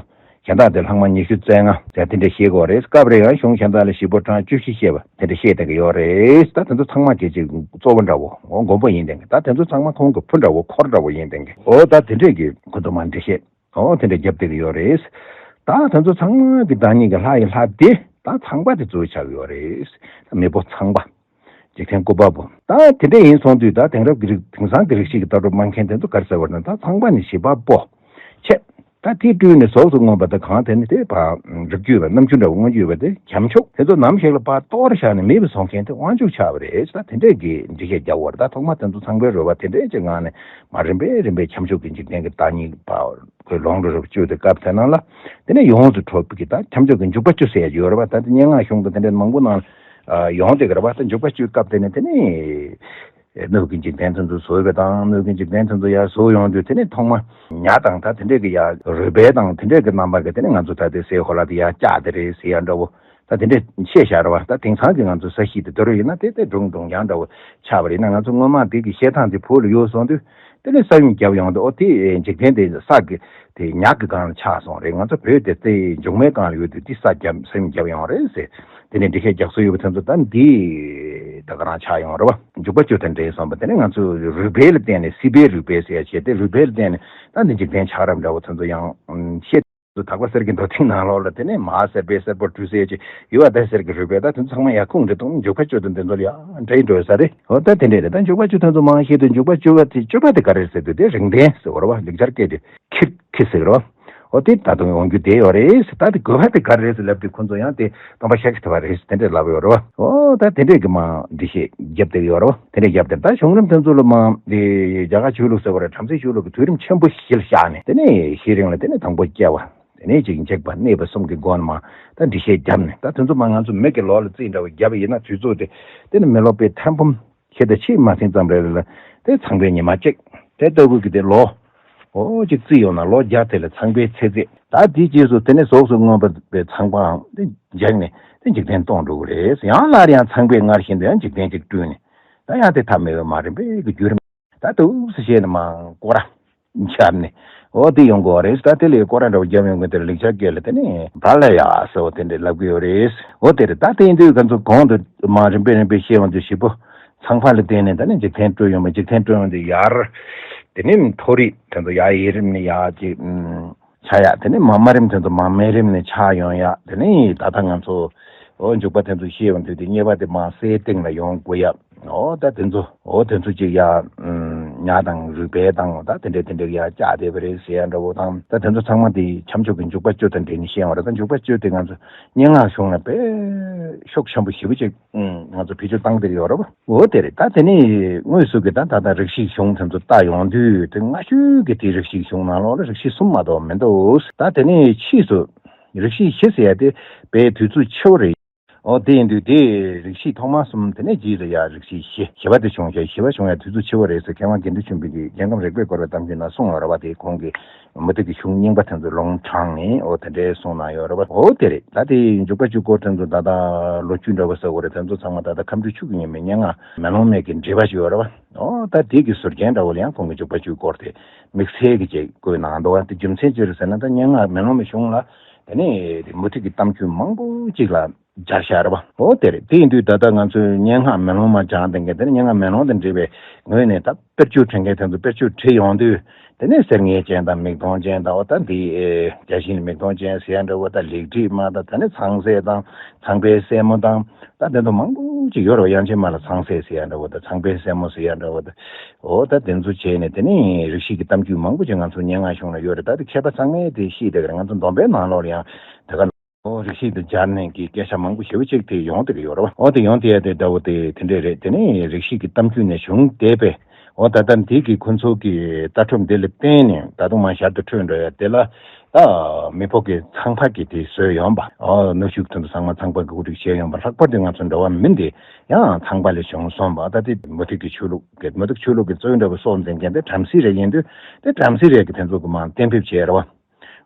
གཞན་དག་དེ་ལྷག་མ་ཉི་ཤུ་རྩ་ལྔ་ཟེར་དེ་འདྲ་བཤད་ཀྱི་ཡོད་རེད། སྐབས་རེ་ཡང་གཞུང་གཞན་དག་ལ་བཞི་པོ་གྲངས་བཅུ་བཞི་བཤད་པ་དེ་འདྲ་བཤད་བསྡད་ཀྱི་ཡོད་རེད། ད་དེ་ཚོ་ཚང་མ་གལ་ཆེ་གཙོ་བོ་འདྲ་བོ་འོ་མགོན་པོ་ཡིན་བསྡད་མཁན། ད་དེ་ཚོ་ཚང་མ་ཁོང་གི་བུ་འདྲ་བོ་འཁོར་འདྲ་བོ་ཡིན་བསྡད་མཁན། འོ་ད་དེ་འདྲས་ཀྱི་ཁོ་ཚོ་མ་འགྲེལ་བཤད་འོ་དེ་འདྲ་བརྒྱབ་བསྡད་ཀྱི་ཡོད་རེད། ད་དེ་ཚོ་ཚང་མ་གི་བདག་ཉིད་ཀྱི་ལྷ་ཡི་ལྷ་དེ་ད་ཚངས་པ་དེ་གཙོ་བོ་ཆགས་ཀྱི་ཡོད་རེད། མེས་པོ་ཚངས་པ། འཇིག་རྟེན་སྐུད་པ་པོ། ད་དེ་འདྲ་ཡིན་སོང་དུས་ད་དེང་རབས་ཀྱི་རིག་དེང་སང་གི་རིག་བྱེད་ཀྱི་ལྟ་གྲུབ་སྨྲ་མཁན་དེ་ཚོ་ག་རེ་ཟེར་བ་ན། ད་ཚངས་པ་ནི་བྱེད་པ་པོ་བྱས། ད་དེ་སྤྲུལ་ནས་གཟུགས་སུ་མངོན་པ་དང་གང་དེ་ནི་དེ་བ་རིགས་རྒྱུད་པ་རྣམ་འགྱུར་འདྲ་བོ་མངོན་རྒྱུ་ཡོད་པ་དེ་བྱམས་ཆོས། དེ་ཚོ་ནམ་ཞིག་ལ་ཕར་གཏོར་བཞག་ནས་མེད་པ་བཟོ་མཁན་དེ་དབང་ཕྱུག་ཆགས་པ་རེད། ད་དེ་འདྲས་ཀྱི་འགྲེལ་བཤད་རྒྱག་དགོས་རེད། ད་ཐོག་མ་དེ་ཚོ་ཚངས་པའི་རོལ་པ་དེ་འདྲས་ཀྱི་ངང་ནས་མར་རིམ་པས་རིམ་པས་བྱམས་ཆོས་ཀྱི་འཇིག་རྟེན་གྱི་བདག་ཉིད་པ། ཁོས་ལོངས་སྤྲོ་རབ་བཅུ་དེ་སྐབས་དེ་ནང་ལ། དེ་ནས་ཡོངས་སུ་གྲོལ་བའི་གི་ད་བྱམས་ཆོས་ཀྱི་འཇུག་པ་བཅུ་ཟེར་ཡ་ཡོད་རེད་པ། ད་དེ་སྙན་ངག་གཞུང་དང་དེ་འདྲ་མང་པོ་ནང་ཡོང་བསྡད་ཀྱི་རེད་པ། ད་འཇུག་པ་བཅུའི་སྐབས་དེ་ནས་དེ་ནས་སྣོད་ཀྱི་འཇིག་རྟེན་དེ་ཚོ་བཟོས་པ་དང་། སྣོད་ཀྱི་འཇིག་རྟེན་དེ་ཚོ་ཡར་བཟོས་ཡོང་དུས་དེ་ནས་ཐོག་མ་ཉ་དང་ད་དེ་འདྲས་ཀྱི་ཡར་རུས་སྦལ་དང་དེ་འདྲས་ཀྱི་རྣམ་པ་གི་དེ་ནས་ང་ཚོ་ད་དེ་སའི་གོ་ལ་དེ་ཡར་བཀྱགས་དེ་རེད་ཟེར་ཡ་འདྲ་བོ། ད་དེ་འདྲས་བཤད་བཞག་རེད་པ། ད་དེང་སང་གི་ང་ཚོ་ས་གཞི་དེ་དེ་རུ་ཡིན་ན་དེ་དེ་སྒྲུང་སྒྲུང་རྐྱང་འདྲ་བོ་ཆགས་པ་རེད། ན་ང་ཚོ་སྔོན་མ་དེ་གི་བཤད་སྟངས་དེ་བོད་ལ་ཡོད་སོང་དུས། དེ་ནས་ས་ཡོམ་བརྒྱབ་ཡོང་དུས། ཨོ་དེ་འཇིག་རྟེན་དེ་ས་གི་དེ་ཉག་གི་སྒང་ལ་ཆགས་སོང་རེད། ང་ཚོ་བོད་དེ་དེ་མཇུག་མའི་སྒང་ལ་ཡོད་དུས་དེ་ས་བརྒྱབ་ས་ཡོམ་བརྒྱབ་ཡོང་རེད་ཟེར། དེ་ནས་འགྲེལ་བཤད་རྒྱག་སྲོལ་ཡོད་པ་དེ་ཚོ་ད་འདི་ད་ག་རང་ཆགས་ཡོང་རེད་པ། འཇུག་པ་བཅུ་དང་འབྲེལ་སོང་པ། དེ་ནས་ང་ཚོ་རུས་སྦལ་ལ་བརྟེན་ནས། སྲིད་པའི་རུས་སྦལ་ཟེར་ཡ་བྱས་ཏེ་རུས་སྦལ་ལ་བརྟེན་ནས་ད་འདི་འཇིག་རྟེན་ཆགས་རབས་འདྲ་བོ་དེ་ཚོ་ཡང་བཤད། དག་པ་གསེར་གྱི་མདོ་ཐེངས་ནང་ལོགས་ལ་དེ་ནས་མ་གསེར་པའི་སེར་པོ་འབྲུ་གསེར་གྱི་ཡུ་བ་ད་གསེར་གྱི་རུས་སྦལ། ད་དེ་ཚོ་ཚང་མ་ཡར་ཁུངས་འདྲ་དང་འཇུག་པ་བཅུ་དང་དེ་ཚོ་ལ་ཡང་འདྲ་ཡི་འགྲོ་ས་རེད། འོ་ད་དེ་འདྲས་རེད། ད་འཇུག་པ་བཅུ་དེ་ཚོ་མང་ཤོས་དེ་འཇུག་པ་བཅུ་པ་དེ། བཅུ་པ་དེ་ག་རེ་རེད་ཟེར་དུས་དེ་རིགས་ལྡན་ཟེར་བ་རེད་པ། ལེགས་སྦྱར་སྐད་དེ་ཁྱི་ཁྱི་ཟེར་རོ། འོ་དེ་ད་དུང་ཡོང་རྒྱུ་དེ་ཡོད་རེད། ད་དེ་དགོས་པ་དེ་ག་རེ་རེད་ཟེར་ལབ་དུས་ཁོ་ཚོ་ཡང་དེ་སྟོང་པ་ཤཱཀྱ་ཐུབ་པ་རེད་ཟེར་དེ་འདྲས་ལབ་ཡོད་རེད་པ། འོ་ད་དེ་འདྲས་ཀྱི་མ་འགྲེལ་བཤད་རྒྱབ་བསྡད་ཡོད་རེད་པ། དེ་འདྲས་རྒྱབ་བསྡད། ད་བྱུང་རིམ་དེ་ཚོ་ལ་མ་དེ་རྒྱ་གར་ཆོས་ལུགས་ཟེར་བ་རེད། བྲམ་ཟེའི་ཆོས་ལུགས་ཀྱི་དུས་རིམ་ཆེན་པོ་བཞི་ལ་བཞག་ནས། དེ་ནས་ཤེས་རིག་ལ་དེ་ནས་དང་པོ་སྐྱེ་བ། དེ་ནས་ཅིག་འཇིག་པ། གནས་པ་གསུམ་གྱི་སྒོ་ནས་མ་ད་འགྲེལ་བཤད་བརྒྱབ་ནས། ད་དེ་ཚོ་མ་ང་ཚོ་མིག་གི་ལོགས་ལ་རྩིས་འདྲ་བོ་བརྒྱབ་པ་ཡིན་ན། དུས་ཚོད་དེ་དེ་ནི་མི་སློབ་དཔོན་ཐན་ཕུམ་ཁྱེད་དང་ཆེས་མ་ཟིན་ཙམ་རེ་ལ་དེ་ཚངས་པའི་ཉི་མ་གཅིག་དེ་ལྟ་བུ་གི་དེ་ལོ། འོ་ཅིག་རྩིས་ཡོང་ན་ལོ་བརྒྱ་དེ་ལ་ཚངས་པའི་ཚེ་ཚད། ད་དེའི་རྗེས་སུ་དེ་ནས་གཟུགས་སུ་མངོན་པ་པའི་ཚངས་པའང་དེ་འཇིག་ནས་དེ་འཇིག་རྟེན་སྟོང་འགྲོ་གི་རེད། ཡང་སླར་ཡང་ཚངས་པས་སྔར་བཞིན་དུ་ཡང་འཇིག་རྟེན་གཅིག་སྤྲུལ་ནས། ད་ཡང་དེ་ཐ་མལ་པའི་མ་རིམ་པའི་གི་བརྒྱུད་རིམ། ད་འདུག་སེ་བྱས་ནས་མ་སྐོར་ར་འཁྱམས་ནས། འོ་དེ་ཡོང་གི་ཡོད་རེད། ད་དེ་ལས་སྐོར་ར་འདྲ་བོ་བརྒྱབ་ཡོང་གི་དེར་ལེགས་སྦྱར་སྐད་ལ་དེ་ནས་བྷ་ལ་ཡ་ཟེར་བ་དེ་འདྲས་ལབ་ཀྱི་ཡོད་རེད། འོ་དེ་རེད། ད་དེ་ཡིན་དུས་ང་ཚོ་གོང་དུ་མ་རིམ་པས་རིམ་པས་བཤད་ཡོང་དུས་བཞི་པོ་ཚངས་པ་ལ་བརྟེན་ནས་ད་ནི་འཇིག་རྟེན་སྤྲུལ་ཡོང་བ། འཇིག་རྟེན་སྤྲུལ་ཡོང་དུས་ཡར་དེ་ནས་མཐོ་རིས་དེ་ཚོ་ཡར་ཡི་རིམ་ནས་ཡར་ཅིག་ཆགས་ཡ། དེ་ནས་མ་དམའ་རིམ་དེ་ཚོ་མ་དམའ་རིམ་ནས་ཆགས་ཡོང་ཡ། དེ་ནས་ད་ལྟ་ང་ཚོ་འོ་འཇུག་པ་དེ་ཚོ་ཤེས་ཡོང་དུས་དེ་གཉིས་པ་དེ་མ་སའི་སྟེང་ལ་ཡོང་དགོས་ཡ། འོ་ད་དེ་ཚོ་འོ་དེ་ཚོ་ཅིག་ཡ་ཉ་དང་རུས་སྦལ་དང་ད་དེ་འདྲས་དེ་འདྲས་ཡ་བཅག་བསྡད་པ་རེད་ཟེར་ཡ་འདྲ་བོ་དང་། ད་དེ་ཚོ་ཚང་མ་དེ་བྱམས་ཆོས་ཀྱི་འཇུག་པ་བཅུ་དང་འབྲེལ་ནས་བཤད་ཡོང་བ་རེད། ད་འཇུག་པ་བཅུ་དེ་ང་ཚོ་སྙན་ངག་གཞུང་ལ་དཔེ་ཤུགས་ཆེན་པོ་ཞེ་པོ་ཅིག་ང་ཚོ་བེད་སྤྱོད་བཏང་བསྡད་ཡོད་རེད་པ། འོ་དེ་རེད། ད་དེ་ནས་དངོས་སུ་གི་ད་ད་ལྟ་རིགས་བཞིའི་གཞུང་དེ་ཚོ་བལྟ་ཡོང་དུས་དེ་སྔ་ཤོས་ཀྱི་དེ་རིགས་བཞིའི་གཞུང་ནང་ལོགས་ལ་རིགས་བཞི་གསུམ་མ་གཏོགས་མི་འདུག་ད་དེ་ནས་ཕྱིས་སུ་རིགས་བཞི་བཞི་ཟེར་ཡ་དེ་དཔེ་དུས་ཚོད་ཕྱི་པོ་རེད། འོ་དེ་ཡིན་དུས་དེ་རིགས་བཞི་ཐོག་མ་གསུམ། དེ་ནས་རྗེས་ལ་ཡ་རིགས་བཞི་བཞི། བཞི་པ་དེ་བྱུང་ཞེས། བཞི་པ་བྱུང་ཡ་དུས་ཚོད་ཕྱི་པོ་རེད་ཟེར་མཁས་དབང་དགེ་འདུན་ཆོས་འཕེལ་གྱིས་རྒྱལ་ཁམས་རིག་པའི་སྐོར་བའི་གཏམ་རྒྱུད་ནང་གསུངས་ཡོད་རེད་པ། དེ་ཁོང་གིས་མུ་སྟེགས་ཀྱི་གཞུང་རྙིང་པ་དེ་ཚོ་ལུང་དྲངས་ནས་འོ་དེ་འདྲའི་གསུངས་གནང་ཡོད་རེད་པ། འོ་དེ་རེད། ད་དེ་འཇུག་པ་བཅུའི་སྐོར་དེ་ཚོ་ད་ལྟ་ལོ་རྒྱུས་འདྲ་བོ་ཟེར་དགོས་རེད། དེ་ཚོ་ཚང་མ་ད་ལྟ་ཁམས་སྤྲུལ་ཆོས་ཀྱི་ཉི་མའི་སྙན་ངག་མེ་ལོང་མའི་གི་འགྲེལ་པ་ཞིག་ཡོད་རེད་པ། འོ་ད་དེ་གི་ཟུར་རྒྱན་འདྲ་བོ་ལ་ཡང་ཁོང་གིས་འཇུག་པ་བཅུའི་སྐོར་དེ་དམིགས་བསལ་གྱི་ཅིག་བཀོད་གནང་འདུག་པ། དེ་རྒྱུ་མཚན་ཅི་རེད་ཟེར་ན། ད་སྙན་ངག་མེ་ལོང་མའི་གཞུང་ལ་དེ་ནས་དེ་མུ་སྟེགས་ཀྱི་གཏམ་རྒྱུད་མང་པོ་ཅིག་ལ་སྦྱར་བཞག་རེད་པ། འོ་དེ་རེད། དེ་ཡིན་དུས་ད་ལྟ་ང་ཚོས་སྙན་ངག་མེ་ལོང་མ་སྦྱངས་བསྡད་མཁན་དེ་ནི་སྙན་ངག་མེ་ལོང་དང་འབྲེལ་བའི་ངོས་ནས་ད་དཔེར་བརྗོད་བྲིས་མཁན་དེ་ཚོ་དཔེར་བརྗོད་བྲིས་ཡོང་དུས་ དེ་ནས་གསེར་ངད་ཅན་དང་མིག་མཐོང་ཅན་དང་། འོ་ད་འདི་ཨེ་བརྒྱ་བྱིན་ལ་མིག་མཐོང་ཅན་ཟེར་ཡ་འདྲ་བོ་དང་། ལེགས་བྲིས་མ་དང་། དེ་ནས་ཚངས་སྲས་དང་། ཚངས་པའི་སྲས་མོ་དང་། ད་དེ་ཚོ་མང་པོ་ཅིག་ཡོད་རེད་བ། དབྱངས་ཅན་མ་ལ་ཚངས་སྲས་ཟེར་ཡ་འདྲ་བོ་དང་། ཚངས་པའི་སྲས་མོ་ཟེར་ཡ་འདྲ་བོ་དང་། འོ་ད་དེ་ཚོ་བྱས་ནས་དེ་ནས་རིགས་ཤིག་གི་གཏམ་རྒྱུད་མང་པོ་ཅིག་ང་ཚོ་སྙན་ངག་གཞུང་ལ་ཡོད་རེད། ད་དེ་མཁས་པ་ཚང་མས་དེ་ཤེས་བསྡད་ཀྱི་རེད། ང་ཚོ་སྡོམ་པའི་ནང་ལོགས་ལ་ཡང་དེ་ག་ཨོ་རིགས་ཤིག་ཏུ་སྦྱར་ནས་ཀྱི་སྐད་ཆ་མང་པོ་ཞེ་པོ་ཅིག་དེ་ཡོང་བསྡད་ཀྱི་ཡོད་རེད་བ། ཨོ་དེ་ཡོང་བསྡད་ཡ་དེ་འདྲ་བོ་དེ་དེ་འདྲས་རེད། དེ་ནས་རིགས་ཤིག་གི་གཏམ་རྒྱུད་ནས་བྱུང་བསྡད་པས། ཨོ་ད་ལྟ་འདི་གི་ཁོ་ཚོ་གི་ལྟ་གྲུབ་འདི་ལ་བརྟེན་ནས་ད་དུང་མ་ཞར་དུ་འཕྲོས་འགྲོ་ཡ་དེ་ལ། ད་མི་ཕོ་གི་ཚངས་པ་གི་དེ་བཟོས་ཡོང་བ། ཨོ་ནུ་ཤུག་ཐུན་དུ་ཚང་མ་ཚངས་པ་གི་བཀོད་སྒྲིག་བྱས་ཡོང་བ། ལྷག་པར་དུ་ང་ཚོ་འགྲོ་བ་མི་འདི་ཡང་ཚངས་པ་ལས་བྱུང་སོང་བ། ད་དེ་མུ་སྟེགས་ཀྱི་ཆོས་ལུགས་ཀྱི་མུ་སྟེགས་ཆོས་ལུགས་ཀྱི་གཙོ་བོ་འདྲ་བོ་སྲོག་འཛིན་མཁན་དེ་བྲམ་ཟེ་རེད། ཡིན་དུས་དེ་བྲམ་ཟེ་རེད་ཀྱི་དེ་ཚོ་གི་མ་གཏན་འབེབས་བྱས་རེད་བ།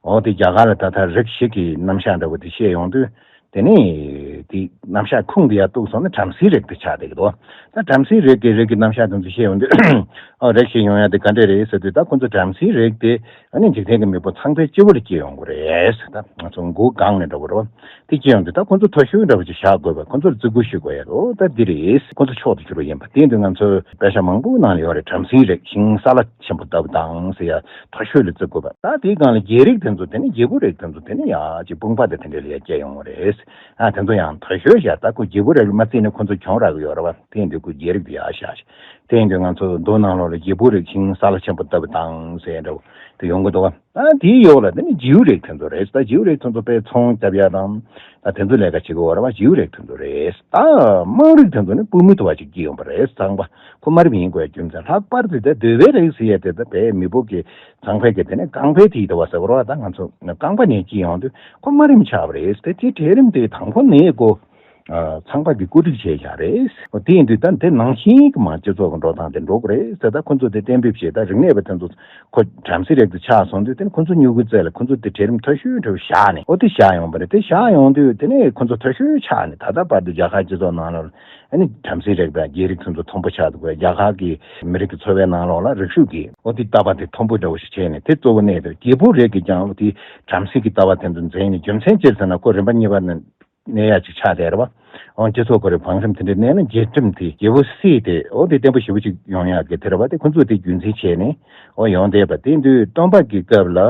འོ་དེ་རྒྱ་གར་ལ་ད་ལྟ་རིགས་བཞི་གི་རྣམ་གཞག་འདྲ་བོ་དེ་བཤད་ཡོང་དུས། དེ་ནས་དེ་རྣམ་གཞག་ཁུངས་དེ་ཡར་གཏུགས་སོང་ན་བྲམ་ཟེའི་རིགས་དེ་ཆགས་བསྡད་ཀྱི་འདུག་ད་བྲམ་ཟེའི་རིགས་ཀྱི་རིགས་ཀྱི་རྣམ་གཞག་དེ་ཚོ་བཤད་ཡོང་དུས། ཨོ་རིགས་བཞི་ཡོང་ཡ་དེ་ག་འདྲས་རེད་ཟེར་དུས། ད་ཁོ་ཚོ་བྲམ་ཟེའི་རིགས་དེ་ཨ་ནི་འཇིག་རྟེན་གྱི་མེས་པོ་ཚངས་པའི་སྤྱི་བོ་ལ་སྐྱེས་ཡོང་གི་རེད། ད་ང་ཚོ་མགོ་སྒང་ནས་འགྲོ་གི་རེད་བ། དེ་སྐྱེས་ཡོང་དུས་ད་ཁོ་ཚོ་མཐོ་ཤོས་འདྲ་བོ་ཅིག་བཞག་དགོས་པ། ཁོ་ཚོར་བརྩི་བཀུར་ཞུ་དགོས་ཡ། འོ་ད་འདི་རེད། ཁོ་ཚོ་མཆོག་ཏུ་གྱུར་པ་ཡིན་པ། དེ་ཡིན་དུས་ང་ཚོའི་དཔེ་ཆ་མང་པོའི་ནང་ལ་ཡོད་རེད། བྲམ་ཟེའི་རིགས་ཤིང་སཱ་ལ་ཆེན་པོ་ལྟ་བུ་དང་ཟེར་ཡ། མཐོ་ཤོས་ལ་བརྩི་དགོས་པ། ད་དེའི་སྒང་ལ་རྒྱལ་རིགས་དེ་ཚོ་དེ་ནི་རྒྱལ་པོ་རིགས་དེ་ཚོ་དེ་ནི་ཡ་ཅིག་དཔུང་པ་དེ་དེ་འདྲས་ལ་ཡ་སྐྱེ་ཡོང་བ་རེད། ཨ་དེ་ཚོ་ཡང་མཐོ་ཤོས་བཞག་ད་ཁོ་རྒྱལ་པོ་རིགས་ལ་མ་བརྩིས་ནས་ཁོ་ཚོ་གྱོང་རག་གི་ཡོད་རེད་བ། དེ་ཡིན་དུས་ཁོ་རྒྱལ་རིགས་དེ་ཡ་བཞག་ཞིག་དེ་ཡིན་དུས་ང་ཚོ་མདོ་ནང་ལོགས་ལ་རྒྱལ་པོ་རིགས་ཤིང་སཱ་ལ་ཆེན་པོ་ལྟ་བུ་དང་ཟེར་འདྲ་བོ་དེ་ཡོང་གི་འདུག་བ། ཨ་དེའི་འོག་ལ་དེ་ནི་རྗེའུ་རིགས་དེ་ཚོ་རེད། ད་རྗེའུ་རིགས་དེ་ཚོ་དཔེ་ཚོང་རྒྱབ་ཡ་དང་། ད་དེ་ཚོ་ལས་ཀ་བྱེད་ཀྱི་ཡོད་རེད་བ། རྗེའུ་རིགས་དེ་ཚོ་རེད། ད་དམངས་རིགས་དེ་ཚོ་ནི་པུས་མོ་དུ་བ་ཅིག་སྐྱེས་ཡོང་པ་རེད། ཚངས་པ་ཁོ་དམའ་རིམ་ཡིན་དགོས་རྒྱུ་མཚན། ལྷག་པར་དུ་ད་གདོལ་པའི་རིགས་ཟེར་ཡ་དེ་ད་དཔེ་མི་བོ་གི་ཚངས་པའི་གི་དེ་ནས་རྐང་པའི་དེའི་དུ་བ་ཟེར་བ་རེད་བ། ད་ང་ཚོ་རྐང་པ་ནས་སྐྱེས་ཡོང་དུས་ཁོ་དམའ་རིམ་ཆགས་པ་རེད། དེ་དེ་གྲལ་རིམ་དེ་དང་པོ་ནས་ཀོ་ཨ་ཚངས་པ་གིས་བཀོད་སྒྲིག་བྱས་བཞག་རེད། འོ་དེ་ཡིན་དུས་ད་དེ་ནང་བཞིན་གྱི་མ་སྤྱི་ཚོགས་ཀྱི་འགྲོ་སྟངས་དེ་འགྲོ་གི་རེད་ཟེར། ད་ཁོ་ཚོ་དེ་གཏན་འབེབས་བྱས། ད་རིག་གནས་པ་དེ་ཚོ་ཁོ་བྲམ་ཟེ་རིགས་དེ་ཆགས་སོང་དུས། དེ་ནི་ཁོ་ཚོ་སྨྱུ་གུའི་རྩེ་ལ་ཁོ་ཚོ་དེ་གྲལ་རིམ་མཐོ་ཤོས་འདྲ་བོ་བཞག་ནས། འོ་དེ་བཞག་ཡོང་པ་རེད། དེ་བཞག་ཡོང་དུས་དེ་ནས་ཁོ་ཚོ་མཐོ་ཤོས་ཆགས་ནས་ད་ལྟ་བར་དུ་རྒྱ་གར་སྤྱི་ཚོགས་ནང་ལ་ཨ་ནི་བྲམ་ཟེ་རིགས་དང་རྒྱལ་རིགས་དེ་ཚོ་མཐོན་པོ་ཆགས་འདུག་གས། རྒྱ་གར་གྱི་མི་རིགས་ཀྱི་འཚོ་བའི་ནང་ལོགས་ལ་རིག་གཞུང་གི་འོ་དེ་ལྟ་བ་དེ་མཐོན་པོ་འདྲ་བོ་ཞིག་བྱས་ནས་དེ་གཙོ་བོ་གནས་ཏེ། རྒྱལ་པོ་རིགས་ཀྱིས་ཀྱང་འོ་དེ་བྲམ་ཟེ་གི་ལྟ་བ་དེ་ཚོ་འཛིན་ནས། རྒྱུ་མཚན་ཅི་ཟེར་ན་ཁོ་རིམ་པ་གཉིས་པ་ནས་གནས་ཡག་ཅིག་ཆགས་བསྡད་རེད་བ། འོ་སྤྱི་ཚོགས་ཁོ་རའི་བང་རིམ་དེ་འདྲ་གནས་ན་རྒྱལ་ཁྲིམས་དེ་རྒྱལ་པོ་སྲིད་དེ་འོ་དེ་བརྟན་པོ་ཞེ་པོ་ཅིག་ཡོང་ཡག་གི་དེ་རེད་བ། དེ་ཁོ་ཚོས་དེ་རྒྱུ་མཚན་བྱས་ནས་འོ་ཡོང་བསྡད་པ། དེ་དུས་སྟོན་པ་གི་སྐབས་ལ་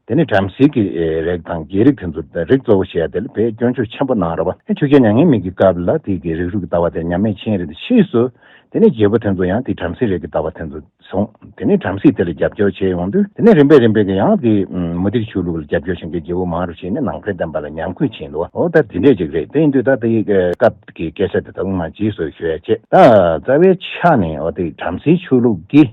དེ་ནི་བྲམ་ཟེ་གི་རིགས་དང་རྒྱལ་རིགས་དེ་ཚོ། རིགས་གཙོ་བོ་བྱས་ཡ་དེ་ལ་དཔེ་སྐྱོན་ཤུགས་ཆེན་པོ་གནང་རེད་བ། ཆོས་རྒྱལ་མྱ་ངན་མེད་ཀྱི་སྐབས་ལ་དེ་གི་རིགས་རུས་ཀྱི་ལྟ་བ་དེ་ཉམས་མེད་ཕྱིན་རེད། དེ་ཕྱིས་སུ་དེ་ནི་རྒྱལ་པོ་དེ་ཚོ་ཡང་དེ་བྲམ་ཟེ་རིགས་ཀྱི་ལྟ་བ་དེ་ཚོ། སོང་། དེ་ནས་བྲམ་ཟེས་དེ་ལ་རྒྱབ་སྐྱོར་བྱས་ཡོང་དུས། དེ་ནས་རིམ་པས་རིམ་པས་ཀྱི་ཡང་དེ་མུ་སྟེགས་ཆོས་ལུགས་ལ་རྒྱབ་སྐྱོར་བྱེད་མཁན་རྒྱལ་པོ་མང་རུ་ཕྱིན་ནས་ནང་ཁུལ་བསྟན་པ་ལ་ཉམས་རྒུད་ཕྱིན་འདུག་འོ་ད་དེ་འདྲས་ཅིག་རེད། དེ་ཡིན་དུས་ད་དེ་སྐབས་ཀྱི་སྐད་ཆ་དེ་ད་དུང་མ་རྗེས་སུ་ཞུ་ཡ་བྱེད། ད་རྩ་བའི་ཆ་ནས་འོ་དེ་བྲམ་ཟེའི་ཆོས་ལུགས་ཀྱིས་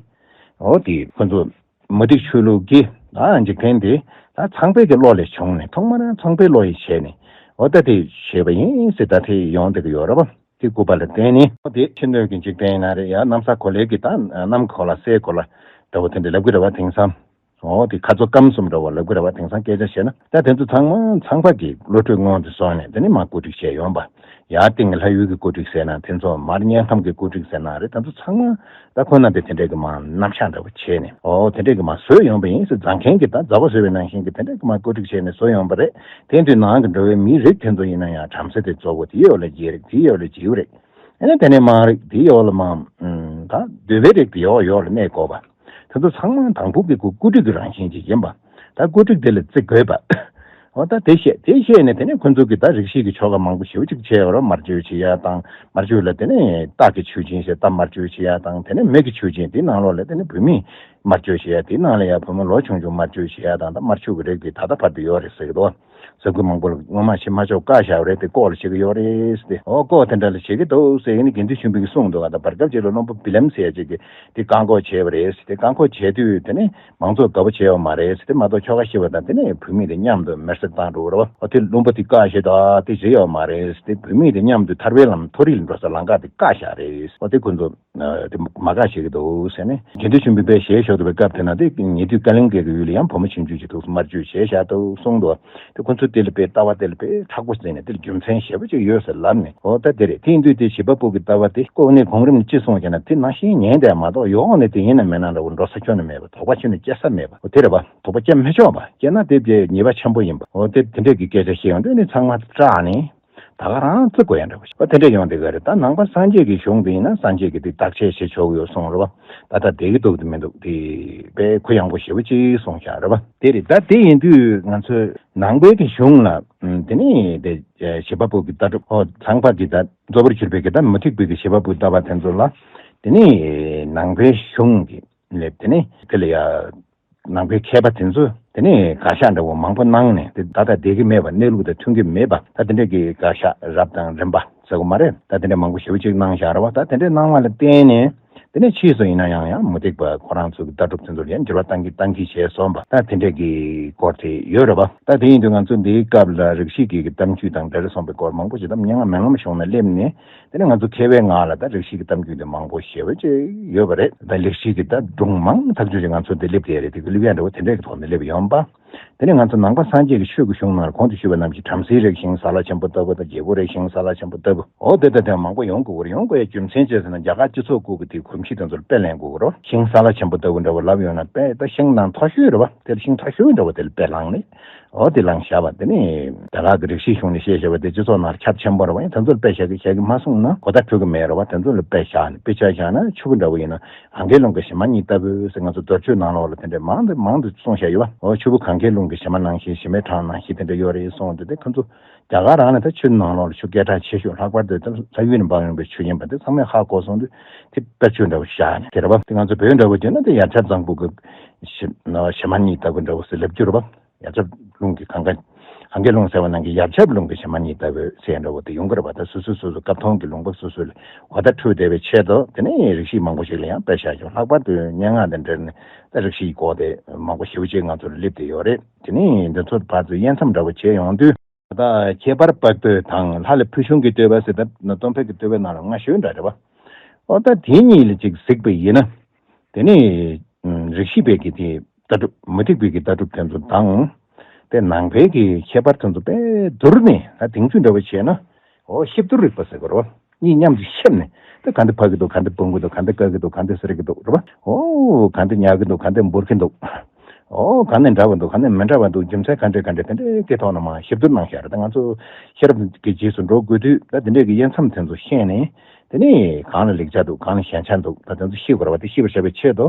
འོ་དེ་ཁོ་ཚོ་མུ་སྟེགས་ཆོས་ལུགས་ཀྱིས་ད་འཇིག་རྟེན་དེ་ད་ཚངས་པའི་གི་བློ་ལས་བྱུང་ནས། ཐོག་མར་ཚངས་པའི་བློ་ཡིས་བྱས་ནས་འོ་ད་དེ་བྱས་པ་ཡིན་ཟེར་ད་དེ་ཡོང་བསྡད་ཀྱི་ཡོད་རེད་པ། དེ་བཀོད་པ་ལ་བརྟེན་ནས་དེ་ཕྱི་སྣོད་ཀྱི་འཇིག་རྟེན་ཡིན་ན་རེད། ཡང་གནམ་ས་གོ་ལའི་གི་ད་གནམ་གོ་ལ་སའི་གོ་ལ་འདྲ་བོ་དེ་འདྲ་ལབ་ཀྱི་རེད་བ། དེང་སང་འོ་དེ་ཁ་རྩང་སྐམ་གསུམ་འདྲ་བོ་ལབ་ཀྱི་རེད་བ། དེང་སང་སྐད་ཆ་བཤད་ན། ད་དེ་ཚོ་ཚང་མ་ཚངས་པ་གི་བློ་གྲོས་མངོན་དུ་སོང་ནས་དེ་ནི་མར་བཀོད་སྒྲིག་བྱས་ཡོང་བ། ཡར་སྟེང་གི་ལྷ་ཡུལ་གྱི་བཀོད་སྒྲིག་ཟེར་ན་དེ་ཚོ། མར་དམྱལ་ཁམས་ཀྱི་བཀོད་སྒྲིག་ཟེར་ན་རེད། དེ་ཚོ་ཚང་མ་ད་ཁོ་ན་དེ་དེ་འདྲས་ཀྱི་མ་རྣམ་གཞག་འདྲ་བོ་བྱས་ནས། འོ་དེ་འདྲས་ཀྱི་མ་བཟོས་ཡོང་པ་ཡིན་ཟེར། རྫ་མཁན་གྱིས་ད་རྫ་བ་བཟོས་པའི་ནང་བཞིན་གྱི་དེ་འདྲས་ཀྱི་མ་བཀོད་སྒྲིག་བྱས་ནས་བཟོས་ཡོང་པ་རེད། དེ་དུས་ནང་གི་འགྲོ་བའི་མིའི་རིགས་དེ་ཚོ་ཡིན་ན་ཡང་བྲམ་ཟེ་དེ་གཙོ་བོ། དེའི་འོག་ལ་རྒྱལ་རིགས། དེའི་འོག་ལ་རྗེའུ་རིགས། ཨ་ནི་དེ་ནས་དམངས་རིགས། དེའི་འོག་ལ་མ་ད་གདོལ་པའི་རིགས་དེ་ཡོག་ཡོག་ལ་གནས་དགོས་པ། དེ་ཚོ་ཚང་མ་དང་པོ་གི་བཀོད་སྒྲིག་གི་རང་བཞིན་ཅིག་ཡིན་པ། ད་བཀོད་སྒྲིག་དེ་ལ་བརྩི་དགོས་པ། འོ་ད་དེ་བཤད། དེ་བཤད་ནས་དེ་ནས་ཁོ་ཚོ་གིས་ད་རིགས་ཤིག་གི་ཆོ་ག་མང་པོ་ཞེ་པོ་ཅིག་བྱས་ཡོད་རེད། དམར་མཆོད་བྱེད་ཡ་དང་། དམར་མཆོད་ལ་དེ་ནས་སྟག་གི་མཆོད་སྦྱིན་ཟེར། སྟག་དམར་མཆོད་བྱེད་ཡ་དང་། དེ་ནས་མི་གི་མཆོད་སྦྱིན། དེའི་ནང་ལོགས་ལ་དེ་ནས་བུད་མེད་དམར་མཆོད་བྱེད་ཡ། དེའི་ནང་ལ་ཡ་བུ་མོ་ལོ་ཆུང་ཆུང་དམར་མཆོད་བྱེད་ཡ་དང་། ད་དམར་མཆོད་ཀྱི་རིགས་དེ་ད་ལྟ་བར་དུ་ཡོད་རེད་ཟེར་གི་འདུག་ཟ་ཁུ་མང་པོ་ལ་སྔོན་མ་ཞིག་མ་ཆོག་བཀག་བཞག་རེད། དེ་ལྐོག་ལ་བྱེད་ཀྱི་ཡོད་རེད་དེ། འོ་ལྐོག་དེ་འདྲ་ལ་བྱེད་ཀྱི་འདུག་ཟེར་ཡིན་ན་དགེ་འདུན་ཆོས་འཕེལ་གྱིས་གསུངས་འདུག་ད་བར་སྐབས་ཅིག་ལ་བློན་པོ་བི་ལེམ་ཟེར་ཡ་ཅིག་གིས་དེ་བཀག་འགོག་བྱས་པ་རེད་ཟེར། དེ་བཀག་འགོག་བྱས་དུས་དེ་ནས་མང་ཚོགས་དགའ་པོ་བྱས་ཡོད་མ་རེད་ཟེར། དེ་མ་གཏོགས་ཆོ་ག་ཤེས་པ་དང་དེ་ནས་བུད་མེད་དེ་མཉམ་དུ་མེར་སྲེག་བཏང་འགྲོ་གི་རེད་བ། འོ་དེ་བློན་པོ་དེ་བཀག་བཞག་འདུག་དེ་བྱས་ཡོད་མ་རེད་ཟེར། དེ་བུད་མེད་དེ་མཉམ་དུ་ཐར་པའི་ལམ་མཐོ་རིས་ལ་འགྲོ་སའི་ལམ་ཁ་དེ་བཀག་བཞག་རེད། འོ་དེ་ཁོ་ཚོ། དེ་མ་དགའ་བྱེད་ཀྱི་འདུག་ཟེར་ནས། དགེ་འདུན་ཆོས་འཕེལ་ཞལ་བཞུགས་འདུག་པའི་སྐབས་དེ་ན་དེ་ཉེ་དུས་བཀའ་བློན་འགས་ཀྱི་ཡུལ་ལ་ཡང་བུ་མོ་ཆུང་ཆུང་ཅིག་འདུག་དམར་མཆོད་བྱས་བཞག་འདུག་གསུངས་འདུག་དེ་ཁོ་ཚོ་དེ་ལ་དཔེ་ལྟ་བ་དེ་ལ་དཔེ་མཁྲེགས་པོ་བྱས་ནས་དེ་ལ་རྒྱུ་མཚན་ཞེ་པོ་ཅིག་ཡོད་ཟེར་ལབ་ནས། འོ་ད་དེ་རེད། དེ་ཡིན་དུས་དེ་བྱེད་པ་པོ་གི་ལྟ་བ་དེ་ལྐོག་ནས་གོང་རིམ་ལ་ཅི་གསུངས་བྱས་ན་དེ་ནང་བཞིན་ཉན་བསྡད་མ་གཏོགས། ཡོང་ནས་དེ་ཡིན་ན་མིན་ན་འདྲ་བོ་འགྲོ་ས་ཁྱོན་ནས་མེད་པ། དོགས་པ་ཁྱོན་ནས་སྐྱེ་ས་མེད་པ། འོ་དེ་རེད་པ། དོགས་པ་སྐྱེ་མི་ཆོག་པ། སྐྱེས་ན་དེ་དཔེ་ཉེས་པ་ཆེན་པོ་ཡིན་པ། འོ་དེ་དེ་འདྲས་ཀྱི་སྐད་ཆ་བཤད་ཡོང་དུས་ནི་ཚང་མ་སྐྲག་ནས། ད་ག་རང་བརྩི་དགོས་ཡ་འདྲ་བོ་ཞིག་པ་དེ་འདྲ་ཡོང་དེ་ག་རེད། ད་ནང་པ་སངས་རྒྱས་ཀྱི་གཞུང་དེ་ཡིན་ན་སངས་རྒྱས་ཀྱིས་དེ་བརྟག་དཔྱད་བྱེད་ཆོག་གི་ཡོད་གསུངས་རེད་བ། ད་ལྟ་བསྡད་ཀྱི་འདུག་དེ་མི་འདུག་དེ་དཔེ་གུ་ཡངས་པོ་ཞེ་པོ་ཅིག་གསུངས་བཞག་རེད་བ། དེ་རེད། ད་དེ་ཡིན་དུས་ང་ཚོས་ནང་པའི་གི་གཞུང་ལ་དེ་ནས་དེ་བྱེད་པ་པོ་གི་ལྟ་གྲུབ་ཨོ་ཚངས་པ་གི་ད་རྫོགས་པར་གྱུར་པའི་གི་ད་མུ་སྟེགས་པའི་གི་བྱེད་པ་པོའི་ལྟ་བ་དེ་ཚོ་ལ་དེ་ནས་ནང་པའི་གཞུང་གི་ལེབ་དེ་ནས་དེ་ལ་ཡ། ནང་པའི་མཁས་པ་དེ་ཚོས་དེ་ནས་དགག་བཞག་འདྲ་བོ་མང་པོ་གནང་ནས་དེ་ད་ལྟ་བསྡད་ཀྱི་མེད་པ། གནས་ལུགས་དང་མཐུན་གྱི་མེད་པ། ད་དེ་འདྲས་ཀྱི་དགག་བཞག་རབ་དང་རིམ་པ་ཟེར་གོ་མ་རེད། ད་དེ་འདྲས་མང་པོ་ཞེ་པོ་ཅིག་གནང་བཞག་རེད་བ། ད་དེ་འདྲས་གནང་བ་ལ་བརྟེན་ནས་དེ་ནས་ཕྱིས་སུ་ཡིན་ན་ཡང་ཡང་མུ་སྟེགས་པ་ཁོ་རང་ཚོ་གི་ལྟ་གྲུབ་དེ་ཚོ་ལ་ཡང་འགྱུར་བ་གཏང་གི་གཏང་གི་བྱས་སོང་བ། ད་དེ་འདྲས་ཀྱི་སྐོར་དེ་ཡོད་རེད་བ། ད་དེ་ཡིན་དུས་ང་ཚོ་འདིའི་སྐབས་ལ་རིགས་ཤིག་གི་གཏམ་རྒྱུད་དང་འདྲ་རེ་སོང་པའི་སྐོར་མང་པོ་ཞིག་ད་སྙན་ངག་མན་ངག་གཞུང་ན་སླེབས་ནས། དེ་ནས་ང་ཚོ་མཁས་པའི་ངག་ལ་ད་རིགས་ཤིག་གི་གཏམ་རྒྱུད་དེ་མང་པོ་ཞེ་པོ་ཅིག་ཡོད་པ་རེད། ད་ལེགས་བཤད་ཀྱི་ད་སྒྲུང་མང་ཐག་ཆོད་ཅིག་ང་ཚོ་འདི་སླེབས་བསྡད་རེད། དེ་གི་སླེབས་ཡ་འདྲ་བོ་དེ་འདྲས་ཀྱི་ཐོག་ནས་སླེབས་ཡོང་པ། དེ་ནས་ང་ཚོ་ནང་པ་སངས་རྒྱས་ཀྱི་ཆོས་ཀྱི་གཞུང་ནང་ལ་གོང་དུ་ཞུས་པ་རྣམས་ཀྱི་བྲམ་ཟེའི་རིགས་ཤིང་སཱ་ལ་ཆེན་པོ་ལྟ་བུ་དང་རྒྱལ་པོ་རིགས་ཤིང་སཱ་ལ་ཆེན་པོ་ལྟ་བུ་འོ་དེ་ལྟ་དེ་མང་པོ་ཡོང་དགོས་རེད། ཡོང་དགོས་ཡ་རྒྱུ་མཚན་ཅི་ཟེར་ན་རྒྱ་གར་སྤྱི་ཚོགས་ཁུལ་གྱི་དེ་གོམས་གཤིས་དེ་ཚོར་དཔེ་ལེན་དགོས་རེད། ཤིང་སཱ་ལ་ཆེན་པོ་ལྟ་བུ་འདྲ་བོ་ལབ་ཡོང་ན་དཔེ་ད་ཤིང་ནང་མཐོ་ཤོས་རེད་བ། དེ་ལ་ཤིང་མཐོ་ཤོས་འདྲ་བོ་དེ་ལ་དཔེ་བླངས་ནས། འོ་དེ་བླངས་བཞག་པ་དེ་ནི་རྒྱ་གར་གྱི་རིགས་ཤིག་གཞུང་ནས་བཤད་བཞག་པ་དེ་སྤྱི་ཚོགས་ནང་ཁྱབ་ཆེན་པོ་རེད་བ། ཡང་དེ་ཚོ་ལ་དཔེ་བཞག་གི་བཞག་གི་མ་སོང་ན་གོ་བརྡ་འཕྲོད་ཀྱི་མེད་རེད་བ། དེ་ཚོ་ལ་དཔེ་བཞག་ནས་དཔེ་ཆ་བཞག་ན་ཆུ་བོ་འདྲ་བོ་ཡིན་ན་གངྒཱའི་ཀླུང་གི་བྱེ་མ་སྙེད་ལྟ་བུ་ཟེར་ང་ཚོ་མདོ་ཆོས་ནང་ལོགས་ལ་དེ་འདྲས་མང་དུ་མང་དུ་གསུངས་བཞག་ཡོད་བ། འོ་ཆུ་བོ་གངྒཱའི་ཀླུང་གི་བྱེ་མ་ནང་བཞིན་བྱེ་མའི་གྲངས་ནང་བཞིན་དེ་འདྲས་ཡོད་རེད་གསུངས་དེ་དེ་ཁོ་ཚོ་རྒྱ་གར་རང་ནས་ད་ཆུ་ནང་ལོགས་ལ་ཆུ་སྐད་གྲགས་ཆེ་ཤོས་ལྷག་པར་དུ་ལྷ་ཡུལ་ནས་འབབ་ཡོང་པའི་ཆུ་ཡིན་པ་དེ་ཚང་མས་ཧ་གོ་སོང་དུས་དེ་དཔེར་བརྗོད་འདྲ་བོ་བཞག་ནས་དེ་རེད་བ། དེ་ང་ཚོ་བོད་འདྲ་བོ་བརྗོད་ན་དེ་ཡར་ཆབ་གཙང་པོ་གི་བྱེ་མ་སྙེད་ལྟ་བུ་འདྲ་བོ་ཟེར་ལབ་རྒྱུ་རེད་བ། ཡར་ཆབ་ཀླུང་གི་གངྒཱ། གངྒཱའི་ཀླུང་ཟེར་བ་ནང་གི་ཡར་ཆབ་ཀླུང་གི་བྱེ་མ་སྙེད་ལྟ་བུའི་ཟེར་འདྲ་བོ་དེ་ཡོང་གི་རེད་བ། ད་སོ་སོ་སོ་སོ་སྐབས་མཐོང་གི་ལུང་པ་སོ་སོ་ལ་གོ་བརྡ་འཕྲོད་བསྡད་པའི་ཆེད་དུ་དེ་ནས་རིགས་ཤིག་མང་པོ་ཞིག་ལ་ཡང་དཔེ་བཞག་ཡོད། ལྷག་པར་དུ་སྙན་ངག་དང་འབྲེལ་ནས་ད་རིགས་ཤིག་གོ་བདེ་མང་པོ་ཞེ་པོ་ཅིག་ང་ཚོར་སླེབས་བསྡད་ཡོད་རེད། དེ་ནས་འདི་ཚོ་བར་དུ་དབྱེ་མཚམས་འདྲ་བོ་བྱས་ཡོང་དུས། ད་ཁྱད་པར་དཔག་པའི་དང་ལྷ་ལས་ཕུལ་བྱུང་གི་བསྟོད་པ་ཟེར་ད་ན་སྟོང་ཕྲག་གི་བསྟོད་པའི་ནང་ལ་སྔ་ཤོས་འདྲ་རེད་བ། ཨོ་ད་དེ་གཉིས་ལ་ཅིག་གཟིགས་པ་ཡིན་ན། དེ་ནས་རིགས་ཤིག་པའི་གི་དེ་ལྟ་གྲུབ་མུ་སྟེགས་པའི་གི་ལྟ་གྲུབ་དེ་ཚོ་དང་། དེ་ནང་པའི་གི་ཁྱད་པར་དེ་ཚོ་དཔེ་བསྡུར་ནས་ད་དེང་དུས་འདྲ་བོ་བྱས་ན། ཨོ་གཤིབ་བསྡུར་རིག་པ་ཟེར་དགོས་རེད་བ། གཉིས་མཉམ་དུ་གཤིབ་ནས་དེ་ག་འདི་ཕབ་ཀྱི་འདུག་ག་འདི་སྤུངས་ཀྱི་འདུག་ག་འདི་བཀག་གི་འདུག་ག་འདི་ཟེར་གྱི་འདུག་རེད་བ། ཨོ་ག་འདི་ཉར་གྱི་འདུག་ག་འདི་འབུར་གྱི་འདུག་ཨོ་ག་ནས་འདྲ་བ་འདུག་ག་ནས་མི་འདྲ་བ་འདུག་རྒྱུ་མཚན་ག་འདྲས་ག་འདྲས་དེ་འདྲས་དེ་ཐོག་ནས་མར་གཤིབ་བསྡུར་གནང་བཞག་རེད། ད་ང་ཚོ་ཤེས་རབ་ཀྱི་རྗེས་སུ་འགྲོ་དགོས་དུས་ད་དེ་འདྲས་ཀྱི་དབྱེ་མཚམས་དེ་ཚོ་ཤེས་ནས། དེ་ནས་གང་ལ་ལེགས་ཆ་འདུག་གང་ལ་ཞན་ཆ་འདུག་ད་དེ་ཚོ་ཤེས་དགོས་རེད་བ། དེ་ཤེས་པར་བྱ་བའི་ཆེད་དུ།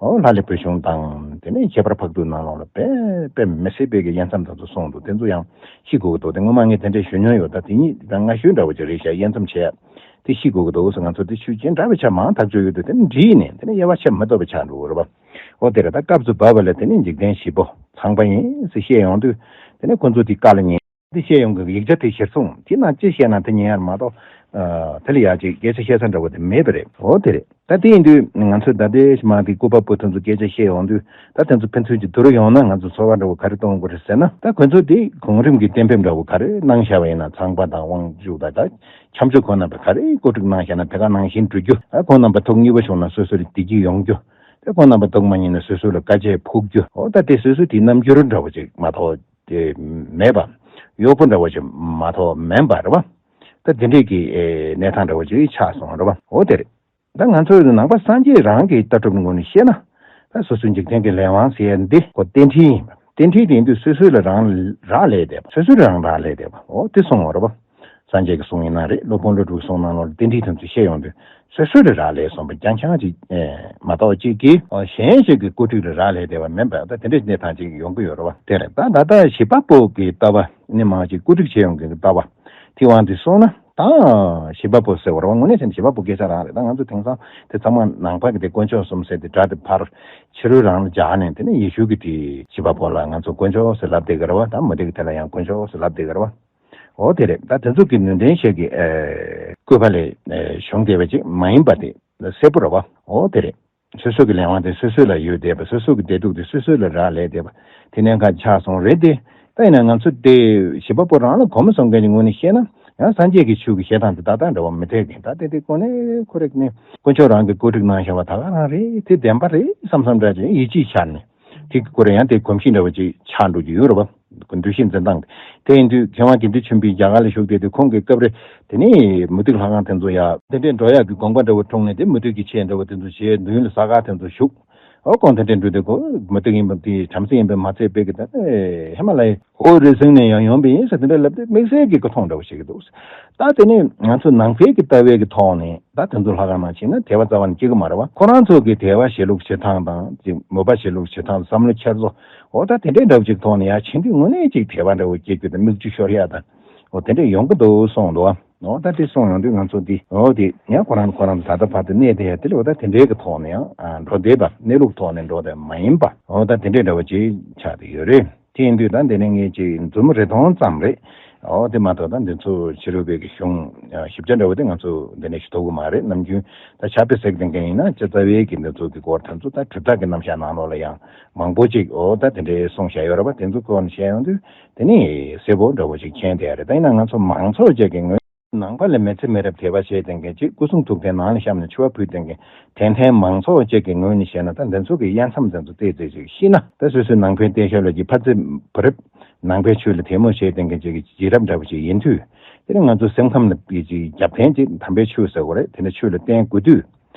ཨོ་ལྷ་ལས་ཕུལ་བྱུང་དང་དེ་ནས་ཁྱད་པར་འཕགས་བསྡུས་ནང་ལོགས་ལ་དཔེ་དཔེ་མི་སྲིད་པའི་གི་དབྱེ་མཚམས་དེ་ཚོ་གསུངས་འདུག་དེ་ཚོ་ཡང་ཤེས་དགོས་ཀྱི་འདུག་དེ་སྔོན་མ་ངས་དེ་འདྲས་ཞུ་མྱོང་ཡོད། ད་དེ་གཉིས་ད་སྔ་ཤོས་འདྲ་བོ་ཅིག་རེད་ཤག་དབྱེ་མཚམས་བྱས་ཡ་དེ་ཤེས་དགོས་ཀྱི་འདུག་ཟེར། ང་ཚོ་དེ་ཆོས་ཅན་འདྲ་བའི་ཆ་མང་ཐག་ཆོད་ཡོད་དུས་དེ་ནས་འདྲིས་ནས་དེ་ནས་དབྱེ་བ་ཕྱེ་མི་ཐུབ་པ་ཆགས་འགྲོ་གི་རེད་བ། ཨོ་དེ་རེད། ད་སྐབས་སུ་བབས་པ་ལ་དེ་ནས་འཇིག་རྟེན་བཞི་པོ་ཚངས་པ་ཡིན་ཟེར་བཤད་ཡོང་དུས་དེ་ནས་ཁོ་ཚོ་དེ་བཀའ་ལ་ཉན། འདི་བཤད་ཡོང་གི་ཡིག་ཆ་དེ་གཞིར་བཟུང་དེ་ནང་ཅི་བཤད་ན་དེ་ཉན་ཡར་མ་གཏོགས། ཨ་དེ་ལ་ཡག་ཅིག་སྐད་ཆ་བཤད་ས་འདྲ་བོ་དེ་མེད་པ་རེད། འོ་དེ་རེད། ད་དེ་ཡིན་དུས་ང་ཚོས་ད་ལྟའི་ཞི་མ་གི་སྐུ་པ་པོ་དེ་ཚོ་སྐད་ཆ་བཤད་ཡོང་དུས་ད་དེ་ཚོ་ཕན་ཚུན་གྱི་བསྡུར་ཡོང་ན་ང་ཚོ་ཚོར་བ་འདྲ་བོ་ག་རེ་གཏོང་དགོས་རེད་ཟེར་ན། ད་ཁོ་ཚོ་དེ་གོང་རིམ་གྱི་གཏན་འབེབས་འདྲ་བོ་ག་རེ་གནང་བཞག་པ་ཡིན་ན་ཚངས་པ་དང་དབང་ཕྱུག་དང་ད་ཁྱབ་འཇུག་ཁོང་རྣམ་པ་ག་རེ་བཀོད་སྒྲིག་གནང་བཞག་ན་དེ་ག་ནང་བཞིན་འགྲོ་རྒྱུ། ད་ཁོང་རྣམ་པ་ཐོག་གཉིས་པ་བྱུང་ན་སོ་སོ་ལ་བདེ་སྐྱིད་ཡོང་རྒྱུ། ད་ཁོང་རྣམ་པ་ཐོག་མ་ཉིད་ནས་སོ་སོ་ལ་དཀའ་སྤྱད་ཕོག་རྒྱུ། འོ་ད་དེ་སོ་སོ་དེ་རྣམ་འགྱུར་འདྲ་བོ་ཅིག་མ་གཏོགས། དེ་མེད་པ། གཡོག་པོ་འདྲ་བོ་ཞིག་མ་གཏོགས་མིན་པ་རེད་བ། ད་དེ་འདྲས་ཀྱི་ཨེ་གནས་སྟངས་འདྲ་བོ་ཅིག་ཆགས་སོང་རེད་བ། འོ་དེ་རེད། ད་ང་ཚོའི་ནང་པ་སངས་རྒྱས་རང་གི་ལྟ་གྲུབ་ངོས་ནས་བཤད་ན། ད་སོ་སོའི་འཇིག་རྟེན་གྱི་ལས་དབང་ཟེར་ཡ་འདི་ཁོ་རྟེན་འབྲེལ་ཡིན་པ། རྟེན་འབྲེལ་དེ་ཡིན་དུས་སོ་སོ་ལ་རང་རག་ལས་བསྡད་པ། སོ་སོ་ལ་རང་རག་ལས་བསྡད་པ། འོ་དེ་གསུངས་པ་རེད་བ། སངས་རྒྱས་ཀྱི་གསུང་ཡིན་ན་རེད། སློབ་དཔོན་ཀླུ་སྒྲུབ་ཀྱི་གསུང་ནང་ལོགས་ལ་རྟེན་འབྲེལ་དེ་ཚོ་བཤད་ཡོང་དུས་སོ་སོ་ལ་རག་ལས་སོང་པ་རྐྱང་རྐྱང་ཅིག་ཨེ་མ་གཏོགས་གཅིག་གིས་ཨོ་གཞན་ཞིག་གི་བཀོད་སྒྲིག་ལ་རག་ལས་བསྡད་པ་མིན་པ། ད་དེ་འདྲའི་གནས་སྟངས་ཅིག་ཡོང་གི་ཡོད་རེད་བ། དེ་རེད། ད་ད་ལྟ་བྱེད་པ་པོ་གི་ལྟ་བ་ནི་མང་ཅིག་བཀོད་སྒྲིག་བྱས་ཡོང་མཁན་གྱི་ལྟ་བ་དེ་དབང་དུ་སོང་ན་ད་བྱེད་པ་པོ་ཟེར་བ་རེད་བ། དངོས་གནས་བྱས་ན་བྱེད་པ་པོ་སྐད་ཆ་རང་རེད། ད་ང་ཚོ་དེང་སང་དེ་ཚང་མ་ནང་པ་གི་དེ་དཀོན་མཆོག་གསུམ་ཟེར་དེ་སྒྲ་དེ་ཕར་ཕྱི་རོལ་རང་ལ་སྦྱར་ནས་དེ་ནས་ཡེ་ཤུ་གི་དེ་བྱེད་པ་པོ་ལ་ང་ཚོ་དཀོན་མཆོག་ཟེར་ལབ་བསྡད་གི་རེད་བ། ད་མུ་སྟེགས་གི་དེ་ལ་ཡང་དཀོན་མཆོག་ཟེར་ལབ་བསྡད་གི་རེད་བ། འོ་དེ་རེད། ད་དེ་ཚོ་གི་ནུས་ལྡན་ཞིག་གི་ཨེ་བཀོད་པ་ལས་ཨེ་བྱུང་བསྡད་པ་ཅིག་མ་ཡིན་པ་དེ་གསལ་པོ་རེད་བ། འོ་དེ་རེད། སོ་སོ་གི་ལས་དབང་དེ་སོ་སོ་ལ་ཡོད་བསྡད་པ། སོ་སོ་གི་བདེ་སྡུག་དེ་སོ་སོ་ལ་རག་ལས་བསྡད་པ་དེ་གནད་འགག་ཆགས་སོང་རེད་དེ། ད་ཡིན་ན་ང་ཚོ་དེ་བྱེད་པ་པོ་རང་ལ་གོམས་སོང་མཁན་གྱི་ངོས་ནས་བཤད་ན་ཡང་སངས་རྒྱས་ཀྱི་ཆོས་ཀྱི་བཤད་སྟངས་དེ་ཏག་ཏག་འདྲ་བ་མི་འཐད་མཁན། ད་དེ་དེ་ཁོ་ནས་ཁོ་རེ་ནས་དཀོན་མཆོག་རང་གིས་བཀོད་སྒྲིག་གནང་བཞག་པ་ད་ག་རང་རེད། དེ་བདེན་པ་རེད་བསམ་བསམ་འདྲ་ཅིག་ཡིད་ཆེས་འཆར་ནས། དེ་གི་སྐོར་ཡང་དེ་གོམས་གཤིས་འདྲ་བོ་ཅིག་ཆགས་འགྲོ་གི་ཡོད་རེད་བ། འདུ་ཤེས་འཛིན་སྟངས་དེ། དེ་ཡིན་དུས་མཁས་དབང་དགེ་འདུན་ཆོས་འཕེལ་རྒྱ་གར་ལ་བཞུགས་བསྡད་དུས་ཁོང་གི་སྐབས་རེ་དེ་ནས་མུ་སྟེགས་ལྷ་ཁང་དེ་ཚོ་ཡ་དེ་འདྲའི་འགྲོ་ཡག་གི་དགོངས་པ་འདྲ་བོ་འཁྲུངས་ནས་དེ་མུ་སྟེགས་ཀྱི་ཆས་འདྲ་བོ་དེ་ཚོ་བྱས་མདུན་ལ་ས་ག་དེ་ཚོ་བཞུགས། ཨོ་ཁོང་དེ་འདྲས་འགྲོ་དུས་ཁོ་མུ་སྟེགས་ཡིན་པ་དེ་བྲམ་ཟེ་ཡིན་པས་མ་ཚད་པའི་གི་ད་ཧི་མ་ལ་ཡའི་ཧོར་རི་ཟིང་ནས་ཡང་ཡོང་པ་ཡིན་ཟེར་དེ་འདྲ་ལབ་དུས་དམིགས་བསལ་གྱི་ཀོ་ཐོང་འདྲ་བོ་ཞིག་གི་འདུག་ད་དེ་ནས་ང་ཚོ་ནང་པའི་གི་ལྟ་བའི་གི་ཐོག་ནས་ད་དེ་ཚོ་ལྷ་ཁང་ནང་ཕྱིན་ན་དད་པ་རྩ་བ་ནས་སྐྱེ་གི་མ་རེད་བ། ཁོ་རང་ཚོ་གི་དད་པ་བྱེད་ལུགས་བྱེད་སྟངས་དང་ཅིག་མོས་པ་བྱེད་ལུགས་བྱེད་སྟངས་བསམ་བློ་འཁྱེར་སོ། འོ་ད་དེ་འདྲའི་འདྲ་བོ་ཅིག་ཐོག་ནས་ཡར་ཕྱིན་དུས་དངོས་གནས་ཅིག་དད་པ་འདྲ་བོ་སྐྱེ་རྒྱུ་དང་མིག་ཆུ་ཤོར་ཡ་དང་། འོ་དེ་འདྲ་ཡོང་གི་འདུག་གསུངས་འདུག་བ། འོ་ད་དེ་གསུངས་ཡོང་དུས་ང་ཚོ་འདི་འོ་དེ་ཡང་ཁོ་རང་ཁོ་རང་ད་ལྟ་བར་དུ་གནས་དེ་ཡ་དེ་ལ་འོ་ད་དེ་འདྲའི་གི་ཐོག་ནས་ཡང་འགྲོ་བསྡད་པ་གནས་ལུགས་ཐོག་ནས་འགྲོ་བསྡད་མ་ཡིན་པ་འོ་ད་དེ་འདྲའི་འདྲ་བོ་ཅིག་ཆགས་བསྡད་ཡོད་རེད། དེ་ཡིན་དུས་ད་འདི་ནས་ངས་ཅིག་མཛུབ་མོ་རེ་སྟོང་ཙམ་རེད། འོ་དེ་མ་གཏོགས་ད་འདི་ཚོ་ཕྱི་རོལ་པའི་གི་གཞུང་ཞིབ་ཆ་འདྲ་བོ་དེ་ང་ཚོ་འདི་ནས་ཞུ་ཐུབ་ཀྱི་མ་རེད། ནམ་རྒྱུན་ད་ཕྱག་དཔེ་གཟིགས་བསྡད་མཁན་ཡིན་ན་སྤྱི་རྩ་བའི་གི་འདི་ཚོ་གི་སྐོར་དེ་ཚོ་ད་གྲུབ་མཐའ་གི་རྣམ་གཞག་ནང་ལོགས་ལ་ཡང་མང་པོ་ཅིག་འོ་ད་དེ་འདྲའི་གསུངས་བཞག་ཡོད་རེད་བ། དེ་ཚོ་སྐོར་ནས་བཤད་ཡོང་དུས་དེ་ནི་གསལ་པོ་འདྲ་བོ་ཅིག་མཁྱེན་བསྡད་ཡོད་རེད། ད་ཡིན་ན་ང་ཚོ་མང་ཚོགས་ཅིག་གི་ངོས་ནང་པ་ལ་མི་ཚེ་མི་རབས་དད་པ་བྱས་བསྡད་མཁན་ཅིག་སྐུ་གསུང་ཐུགས་རྟེན་ནང་ལ་བཤམས་ནས་མཆོད་པ་ཕུལ་བསྡད་མཁན་དད་ལྡན་མང་ཚོགས་ཅིག་གི་ངོས་ནས་བཤད་ན་ད་འདི་ཚོ་གི་དབྱེ་མཚམས་དེ་ཚོ་ཏོག་ཙམ་ཅིག་ཤེས་ན། ད་སོ་སོའི་ནང་པའི་བསྟན་བཤད་ལ་ཅིག་ཕར་ཚུར་བུ་རབས་ནང་པའི་ཆོས་ལ་དད་མོས་བྱས་བསྡད་མཁན་ཅིག་གི་རྗེས་རབས་འདྲ་བོ་ཅིག་ཡིན་དུས་དེ་ནི་ང་ཚོ་སེམས་ཁམས་ལ་ཅིག་རྒྱབ་རྟེན་ཅིག་དམ་པའི་ཆོས་ཟེར་དགོས་རེད། དེ་ནི་ཆོས་ལ་བརྟེན་དགོས་དུས་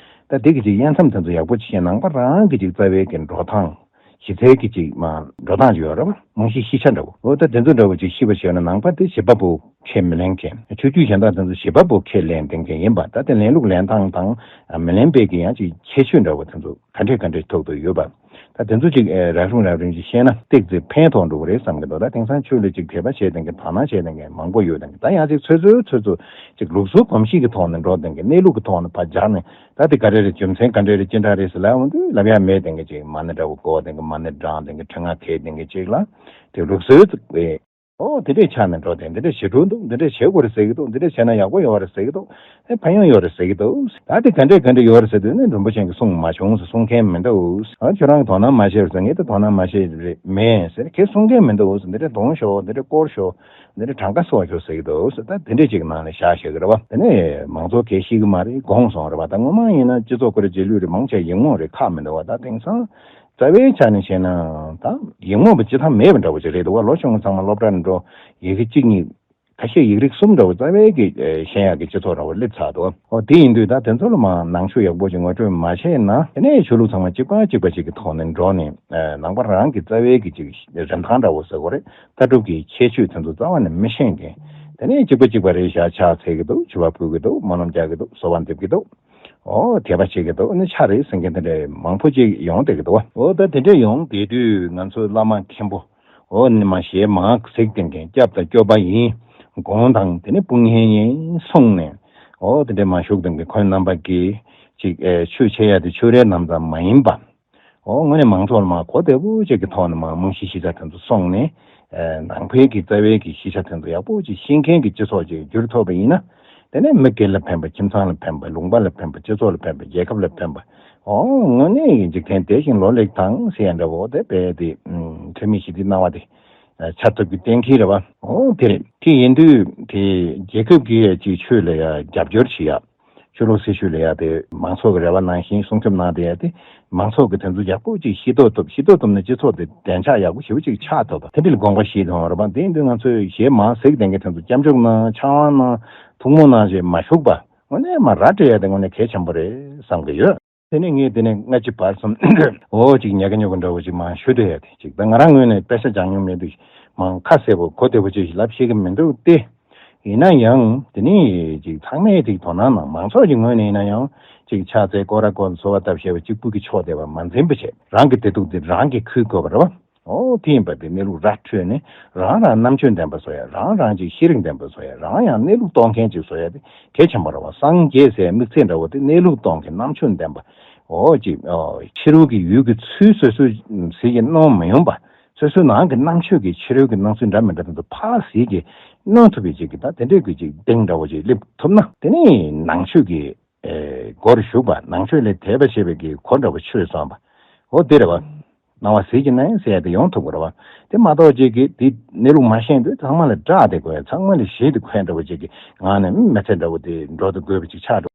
ད་འདི་གི་ཅིག་དབྱེ་མཚམས་དེ་ཚོ་ཡག་པོ་ཅིག་ཤེས། ནང་པ་རང་གི་ཅིག་རྩ་བའི་གི་འགྲོ་སྟངས་གཞི་རྩའི་གི་ཅིག་མ་འགྲོ་སྟངས་ཅིག་ཡོད་རེད་བ། རྨང་གཞི་གཞི་ཆ་འདྲ་བོ། འོ་ད་དེ་ཚོ་འདྲ་བོ་ཅིག་ཤེས་པ་བྱས་ན་ནང་པ་དེ་བྱེད་པ་པོ་ཁས་མི་ལེན་མཁན། ཆོས་བརྒྱུད་གཞན་དག་དེ་ཚོ་བྱེད་པ་པོ་ཁས་ལེན་བསྡད་མཁན་ཡིན་པ། ད་དེ་ལེན་ལུགས་ལེན་སྟངས་དང་མི་ལེན་པའི་གི་ཡང་ཅིག་ཁྱད་ཆོས་འདྲ་བོ་དེ་ཚོ་ག་འདྲས་ག་འདྲས་ཐོག་ཏུ་ཡོད་པ། ད་དེ་ཚོ་ཅིག་རགས་རིམ་རགས་རིམ་ཅིག་ཤེས་ན་ཏོག་ཙམ་ཕན་ཐོགས་འགྲོ་གི་རེད་བསམ་གི་འདུག་ད་དེང་སང་ཆོས་ལ་ཅིག་དད་པ་བྱས་བསྡད་མཁན་དོ་སྣང་བྱས་བསྡད་མཁན་མང་པོ་ཡོད་བསྡད་མཁན། ད་ཡང་ཅིག་ཚོད་ཚོད་ཚོད་ཚོད་ཅིག་ལུགས་སྲོལ་གོམས་གཤིས་ཀྱི་ཐོག་ནས་འགྲོ་བསྡད་མཁན་གནས་ལུགས་ཀྱི་ཐོག་ནས་ཕར་སྦྱར་ནས། ད་དེ་ག་རེ་རེད། རྒྱུ་མཚན་ག་འདྲ་རེད། ཅི་འདྲ་རེད་ཟེར་ལབ་འོང་དུས་ལབ་ཡ་མེད་བསྡད་མཁན་ཅིག་མ་ཎི་འདྲ་བོ་གོ་བསྡད་མཁན། མ་ཎི་བགྲངས་བསྡད་མཁན། ཁྲི་ལྔ་འཁྱེར་བསྡད་མཁན་ཅིག་ལ་དེ་ལུགས་སྲོལ་དེ། ཨོ་དེ་འདྲས་ཆགས་ནས་འགྲོ་དེ་འདི་འདྲས་བྱེད་འགྲོ་འདུག་འདི་འདྲས་བྱེད་དགོས་རེད་ཟེར་གི་འདུག་འདི་འདྲས་བྱས་ན་ཡག་པོ་ཡོང་བ་རེད་ཟེར་གི་འདུག་ཨེ་ཕན་ཡོན་ཡོད་རེད་ཟེར་གི་འདུག་ད་དེ་ག་འདྲས་ག་འདྲས་ཡོད་རེད་ཟེར་དུས་ནི་རིན་པོ་ཆེ་གིས་གསུངས་མ་བྱུང་ཟེར། གསུང་མཁན་མི་འདུག་ཨ་ཁྱོད་རང་གིས་དོ་སྣང་མ་བྱས་རེད་ཟེར། ངས་ད་དོ་སྣང་མ་བྱས་རེད་མེད་ཟེར། ཁྱེད་གསུང་མཁན་མི་འདུག་འདི་འདྲས་གཏོང་ཤོག་འདི་འདྲས་སྐོར་ཤོག་འདི་འདྲ་གྲངས་ཀ་སོགས་ཤོག་ཟེར་གི་འདུག་ད་དེ་འདྲས་ཅིག་ནང་ནས་བཞག་བཞག་གི་རེད་བ། དེ་ནས་མང་ཚོགས་གས་ཤེས་གི་མ་རེད། དགོངས་སོང་རེད་བ། ད་སྔོན་མ་ཡིན་ན་སྤྱི་ཚོགས་ཁོ་རེ་རྗེས་ལུས་རེད། མང་ཆེ་ཡིག་རྨོངས་རེད། ཁག་མི་འདུག་བ། ད་དེང་སང་རྩ་བའི་ཆ་ནས་བཤད་ན་ད་ཡིག་རྨོངས་པ་སྤྱི་བཏང་མེད་པ་འདྲ་བོ་ཅིག་རེད་འདུག་བ། ལོ་ཆུང་ངུ་ཚང་མ་སློབ་གྲྭ་ནས་འགྲོ། ཡི་གེ་གཅིག་གཉིས་ཁ་ཤས་ཡིག་རིགས་གསུམ་འདྲ་བོ་རྩ་བའི་གི་ཤེས་ཡག་གི་སྤྱི་ཚོགས་འདྲ་བོ་སླེབས་ཚར་འདུག་ཨོ་དེ་ཡིན་དུས་ད་དེ་ཚོ་ལ་མ་ནང་ཆོས་ཡག་པོ་ཅིག་ངོ་སྤྲོད་མ་བྱས་ན་དེ་ནས་ཆོས་ལུགས་ཚང་མ་གཅིག་པ་གཅིག་པ་ཅིག་གི་ཐོག་ནས་འགྲོ་ནས་ནང་པ་རང་གི་རྩ་བའི་གི་ཅིག་རིན་ཐང་འདྲ་བོ་ཟེར་དགོས་རེད། ལྟ་གྲུབ་ཀྱི་ཁྱད་ཆོས་དེ་ཚོ་རྩ་བ་ནས་མི་ཤེས་མཁན། དེ་ནས་གཅིག་པ་གཅིག་པ་རེད་བཞག་ཕྱག་འཚལ་གི་འདུག་མཆོད་པ་ཕུལ་གི་འདུག་སྨོན་ལམ་རྒྱག་གི་འདུག་གསོལ་བ་འདེབས་གི་འདུག་ཨོ་དད་པ་བྱེད་ཀྱི་འདུག་ནི་ཆ་རེད་ཟེར་མཁན་དེ་འདྲའི་མང་པོ་ཅིག་ཡོང་བསྡད་ཀྱི་འདུག་ཨོ་ད་དེ་འདྲས་ཡོང་བསྡད་དུས་ང་ཚོ་བླ་མ་མཁན་པོ་ཨོ་ནི་མ་ཞལ་མང་གཟིགས་བསྡད་མཁན་སྐྱབས་དང་སྐྱོབ་པ་ཡིན། དགོངས་དང་དེ་ནི་དཔུང་གཉེན་ཡིན་གསུངས་ནས་ཨོ་དེ་འདྲས་མ་བཞུགས་བསྡད་མཁན་ཁོང་རྣམ་པ་གིས་ཅིག་ཨེ་ཆོས་འཆད་ཡ་དེ་ཆོས་རའི་རྣམ་གྲངས་མ་ཡིན་པ། ཨོ་དངོས་གནས་མང་ཚོགས་ལ་མ་གོ་བདེ་པོ་ཅིག་གི་ཐོག་ནས་མ་རྨང་གཞི་གཞིས་ཆགས་དེ་ཚོ་སོང་ནས་ཨེ་ནང་པའི་གི་རྩ་བའི་གི་གཞིས་ཆགས་དེ་ཚོ་ཡག་པོ་ཅིག་ཤེས་མཁན་གི་སྤྱི་ཚོགས་ཅིག་འགྱུར་ཐུབ་པ་ཡིན་ན། དེ་ནས་མི་སྒེར་ལ་ཕན་པ། ཁྱིམ་ཚང་ལ་ཕན་པ། ལུང་པ་ལ་ཕན་པ། སྤྱི་ཚོགས་ལ་ཕན་པ། རྒྱལ་ཁབ་ལ་ཕན་པ། ཨོ་དངོས་གནས་འཇིག་རྟེན་བདེ་ཞིང་ལོ་ལེགས་དང་ཟེར་ཡ་འདྲ་བོ་དེ་དཔེ་དེ་ཨུམ་འཚེ་མེད་ཞི་བདེའི་སྣང་བ་དེ་ཨ་འཆར་ཐུབ་ཀྱི་གཏན་འཁེལ་རེད་བ། ཨོ་དེ་རེད། དེ་ཡིན་དུས་དེ་རྒྱལ་ཁབ་ཀྱིས་ཅིག་ཆོས་ལ་ཡ་རྒྱབ་སྐྱོར་བྱེད་ཡ། ཆོས་ལུགས་སྲི་ཞུ་ལ་ཡ་དེ་མང་ཚོགས་ཀྱི་རེ་བ་ནང་བཞིན་སྲུང་སྐྱོབ་གནང་བསྡད་ཡ་དེ་མང་ཚོགས་ཀྱིས་དེ་ཚོ་ཡག་པོ་ཅིག་ཤེས་རྟོགས་ཐུབ། ཤེས་རྟོགས་ཐུབ་ན་སྤྱི་ཚོགས་དེ་བདེ་འཇགས་ཡག་པོ་ཞེ་པོ་ཅིག་ཆགས་ཐུབ་པ་དེ་འདྲ་ལ་དགོངས་པ་བཞེས་ཐུབ་པ་རེད་པ། དེ་ཡིན་དུས་ང་ཚོས་གཞན་མང་གཟིགས་བསྡད་མཁན་དེ་ཚོ་སྐྱབས་འཇུག་གནང་། ཕྱག་དབང་གནང་། ཐུགས་སྨོན་གནང་བྱས་མ་བཞུགས་པ་དངོས་གནས་མ་ར་སྤྲད་ཡ་དེ་དངོས་གནས་གལ་ཆེན་པོ་རེད་བསམ་གི་ཡོད། དེ་ནས་ངས་དེ་ནས་སྔ་ཕྱི་བར་གསུམ་འོ་ཅིག་ཉག་ག་ཉོག་ག་འདྲ་བོ་ཅིག་མང་ཞུ་འདོད་ཡ་དེ་ཅིག་ད་ང་རང་ངོས་ནས་དཔེ་ཆ་སྦྱང་མྱོང་མེད་དུས་མང་ཁ་གསལ་པོ་གོ་བདེ་པོ་ཅིག་ལབ་ཤེས་ཀྱི་མི་འདུག་སྟེ། ཡིན་ན་ཡང་དེ་ནས་ཅིག་ཚང་མས་ཅིག་དོ་སྣང་གནང་། མང་ཚོགས་ཀྱི་ངོས་ནས་ཡིན་ན་ཡང་ཅིག་ཕྱག་འཚལ་སྐོར་ར་སྐོར་གསོལ་བ་བཏབ་བྱས་པ་གཅིག་པུ་གི་ཕྱོགས་དེ་བ་མ་འཛིན་པ་བྱས། རང་གི་བདེ་སྡུག་དེ་རང་གིས་ཁུར་དགོས་པ་རེད་བ། ཨོ་དེ་ཡིན་པ་དེ་གནས་ལུགས་ར་འཕྲོད་ནས་རང་རང་རྣམ་དཔྱོད་ལྡན་པ་བཟོ་ཡ། རང་རང་ཅིག་ཤེས་རིག་ལྡན་པ་བཟོ་ཡ། རང་ཡང་གནས་ལུགས་རྟོགས་མཁན་ཅིག་བཟོ་ཡ་དེ་གལ་ཆེན་པོ་རེད་བ། སངས་རྒྱས་ཟེར་ཡ་དམིགས་བསལ་འདྲ་བོ་དེ་གནས་ལུགས་རྟོགས་མཁན་རྣམ་དཔྱོད་ལྡན་པ། ཨོ་ཅིག་ཨོ་ཕྱི་རོལ་གྱི་ཡུལ་གྱི་ཚུལ་སོ་སོའི་ཟིལ་གྱིས་གནོན་མི་ཡོང་པ། སོ་སོའི་ནང་གི་རྣམ་དཔྱོད་ཀྱིས་ཕྱི་རོལ་གྱི་སྣང་ཚུལ་འདྲ་མི་འདྲ་དེ་ཚོ་ཕར་ཟིལ་གྱིས་གནོན་ཐུབ་པའི་ཅིག་གི་ད་དེ་འདྲའི་གི་ཅིག་གདེང་འདྲ་བོ་ཅིག་སླེབས་ཐུབ་ན། དེ་ནི་ནང་ཆོས་ཀྱི་ཨེ་སྒོར་ཞུགས་པ། ནང་ཆོས་ལ་དད་པ་བྱེད་པའི་གི་གོ་འདྲ་བོ་ཆོས་སོང་བ། འོ་དེ་རེད་བ། སྣང་བ་ཟིལ་གྱིས་གནོན་ཟེར་ཡ་དེ་ཡོང་ཐུབ་དགོས་རེད་བ། དེ་མ་གཏོགས་ཅིག་གི་དེ་གནས་ལུགས་མ་ཤེས་དུས་ཚང་མ་ལ་སྐྲག་དེ་དགོས། ཚང་མ་ལ་ཞེད་དེ་དགོས་འདྲ་བོ་ཅིག་གི་ངང་ནས་མི་ཚེ་འདྲ་བོ་དེ་འགྲོ་དུ་དགོས་པ་ཅིག་ཆགས་འགྲོ།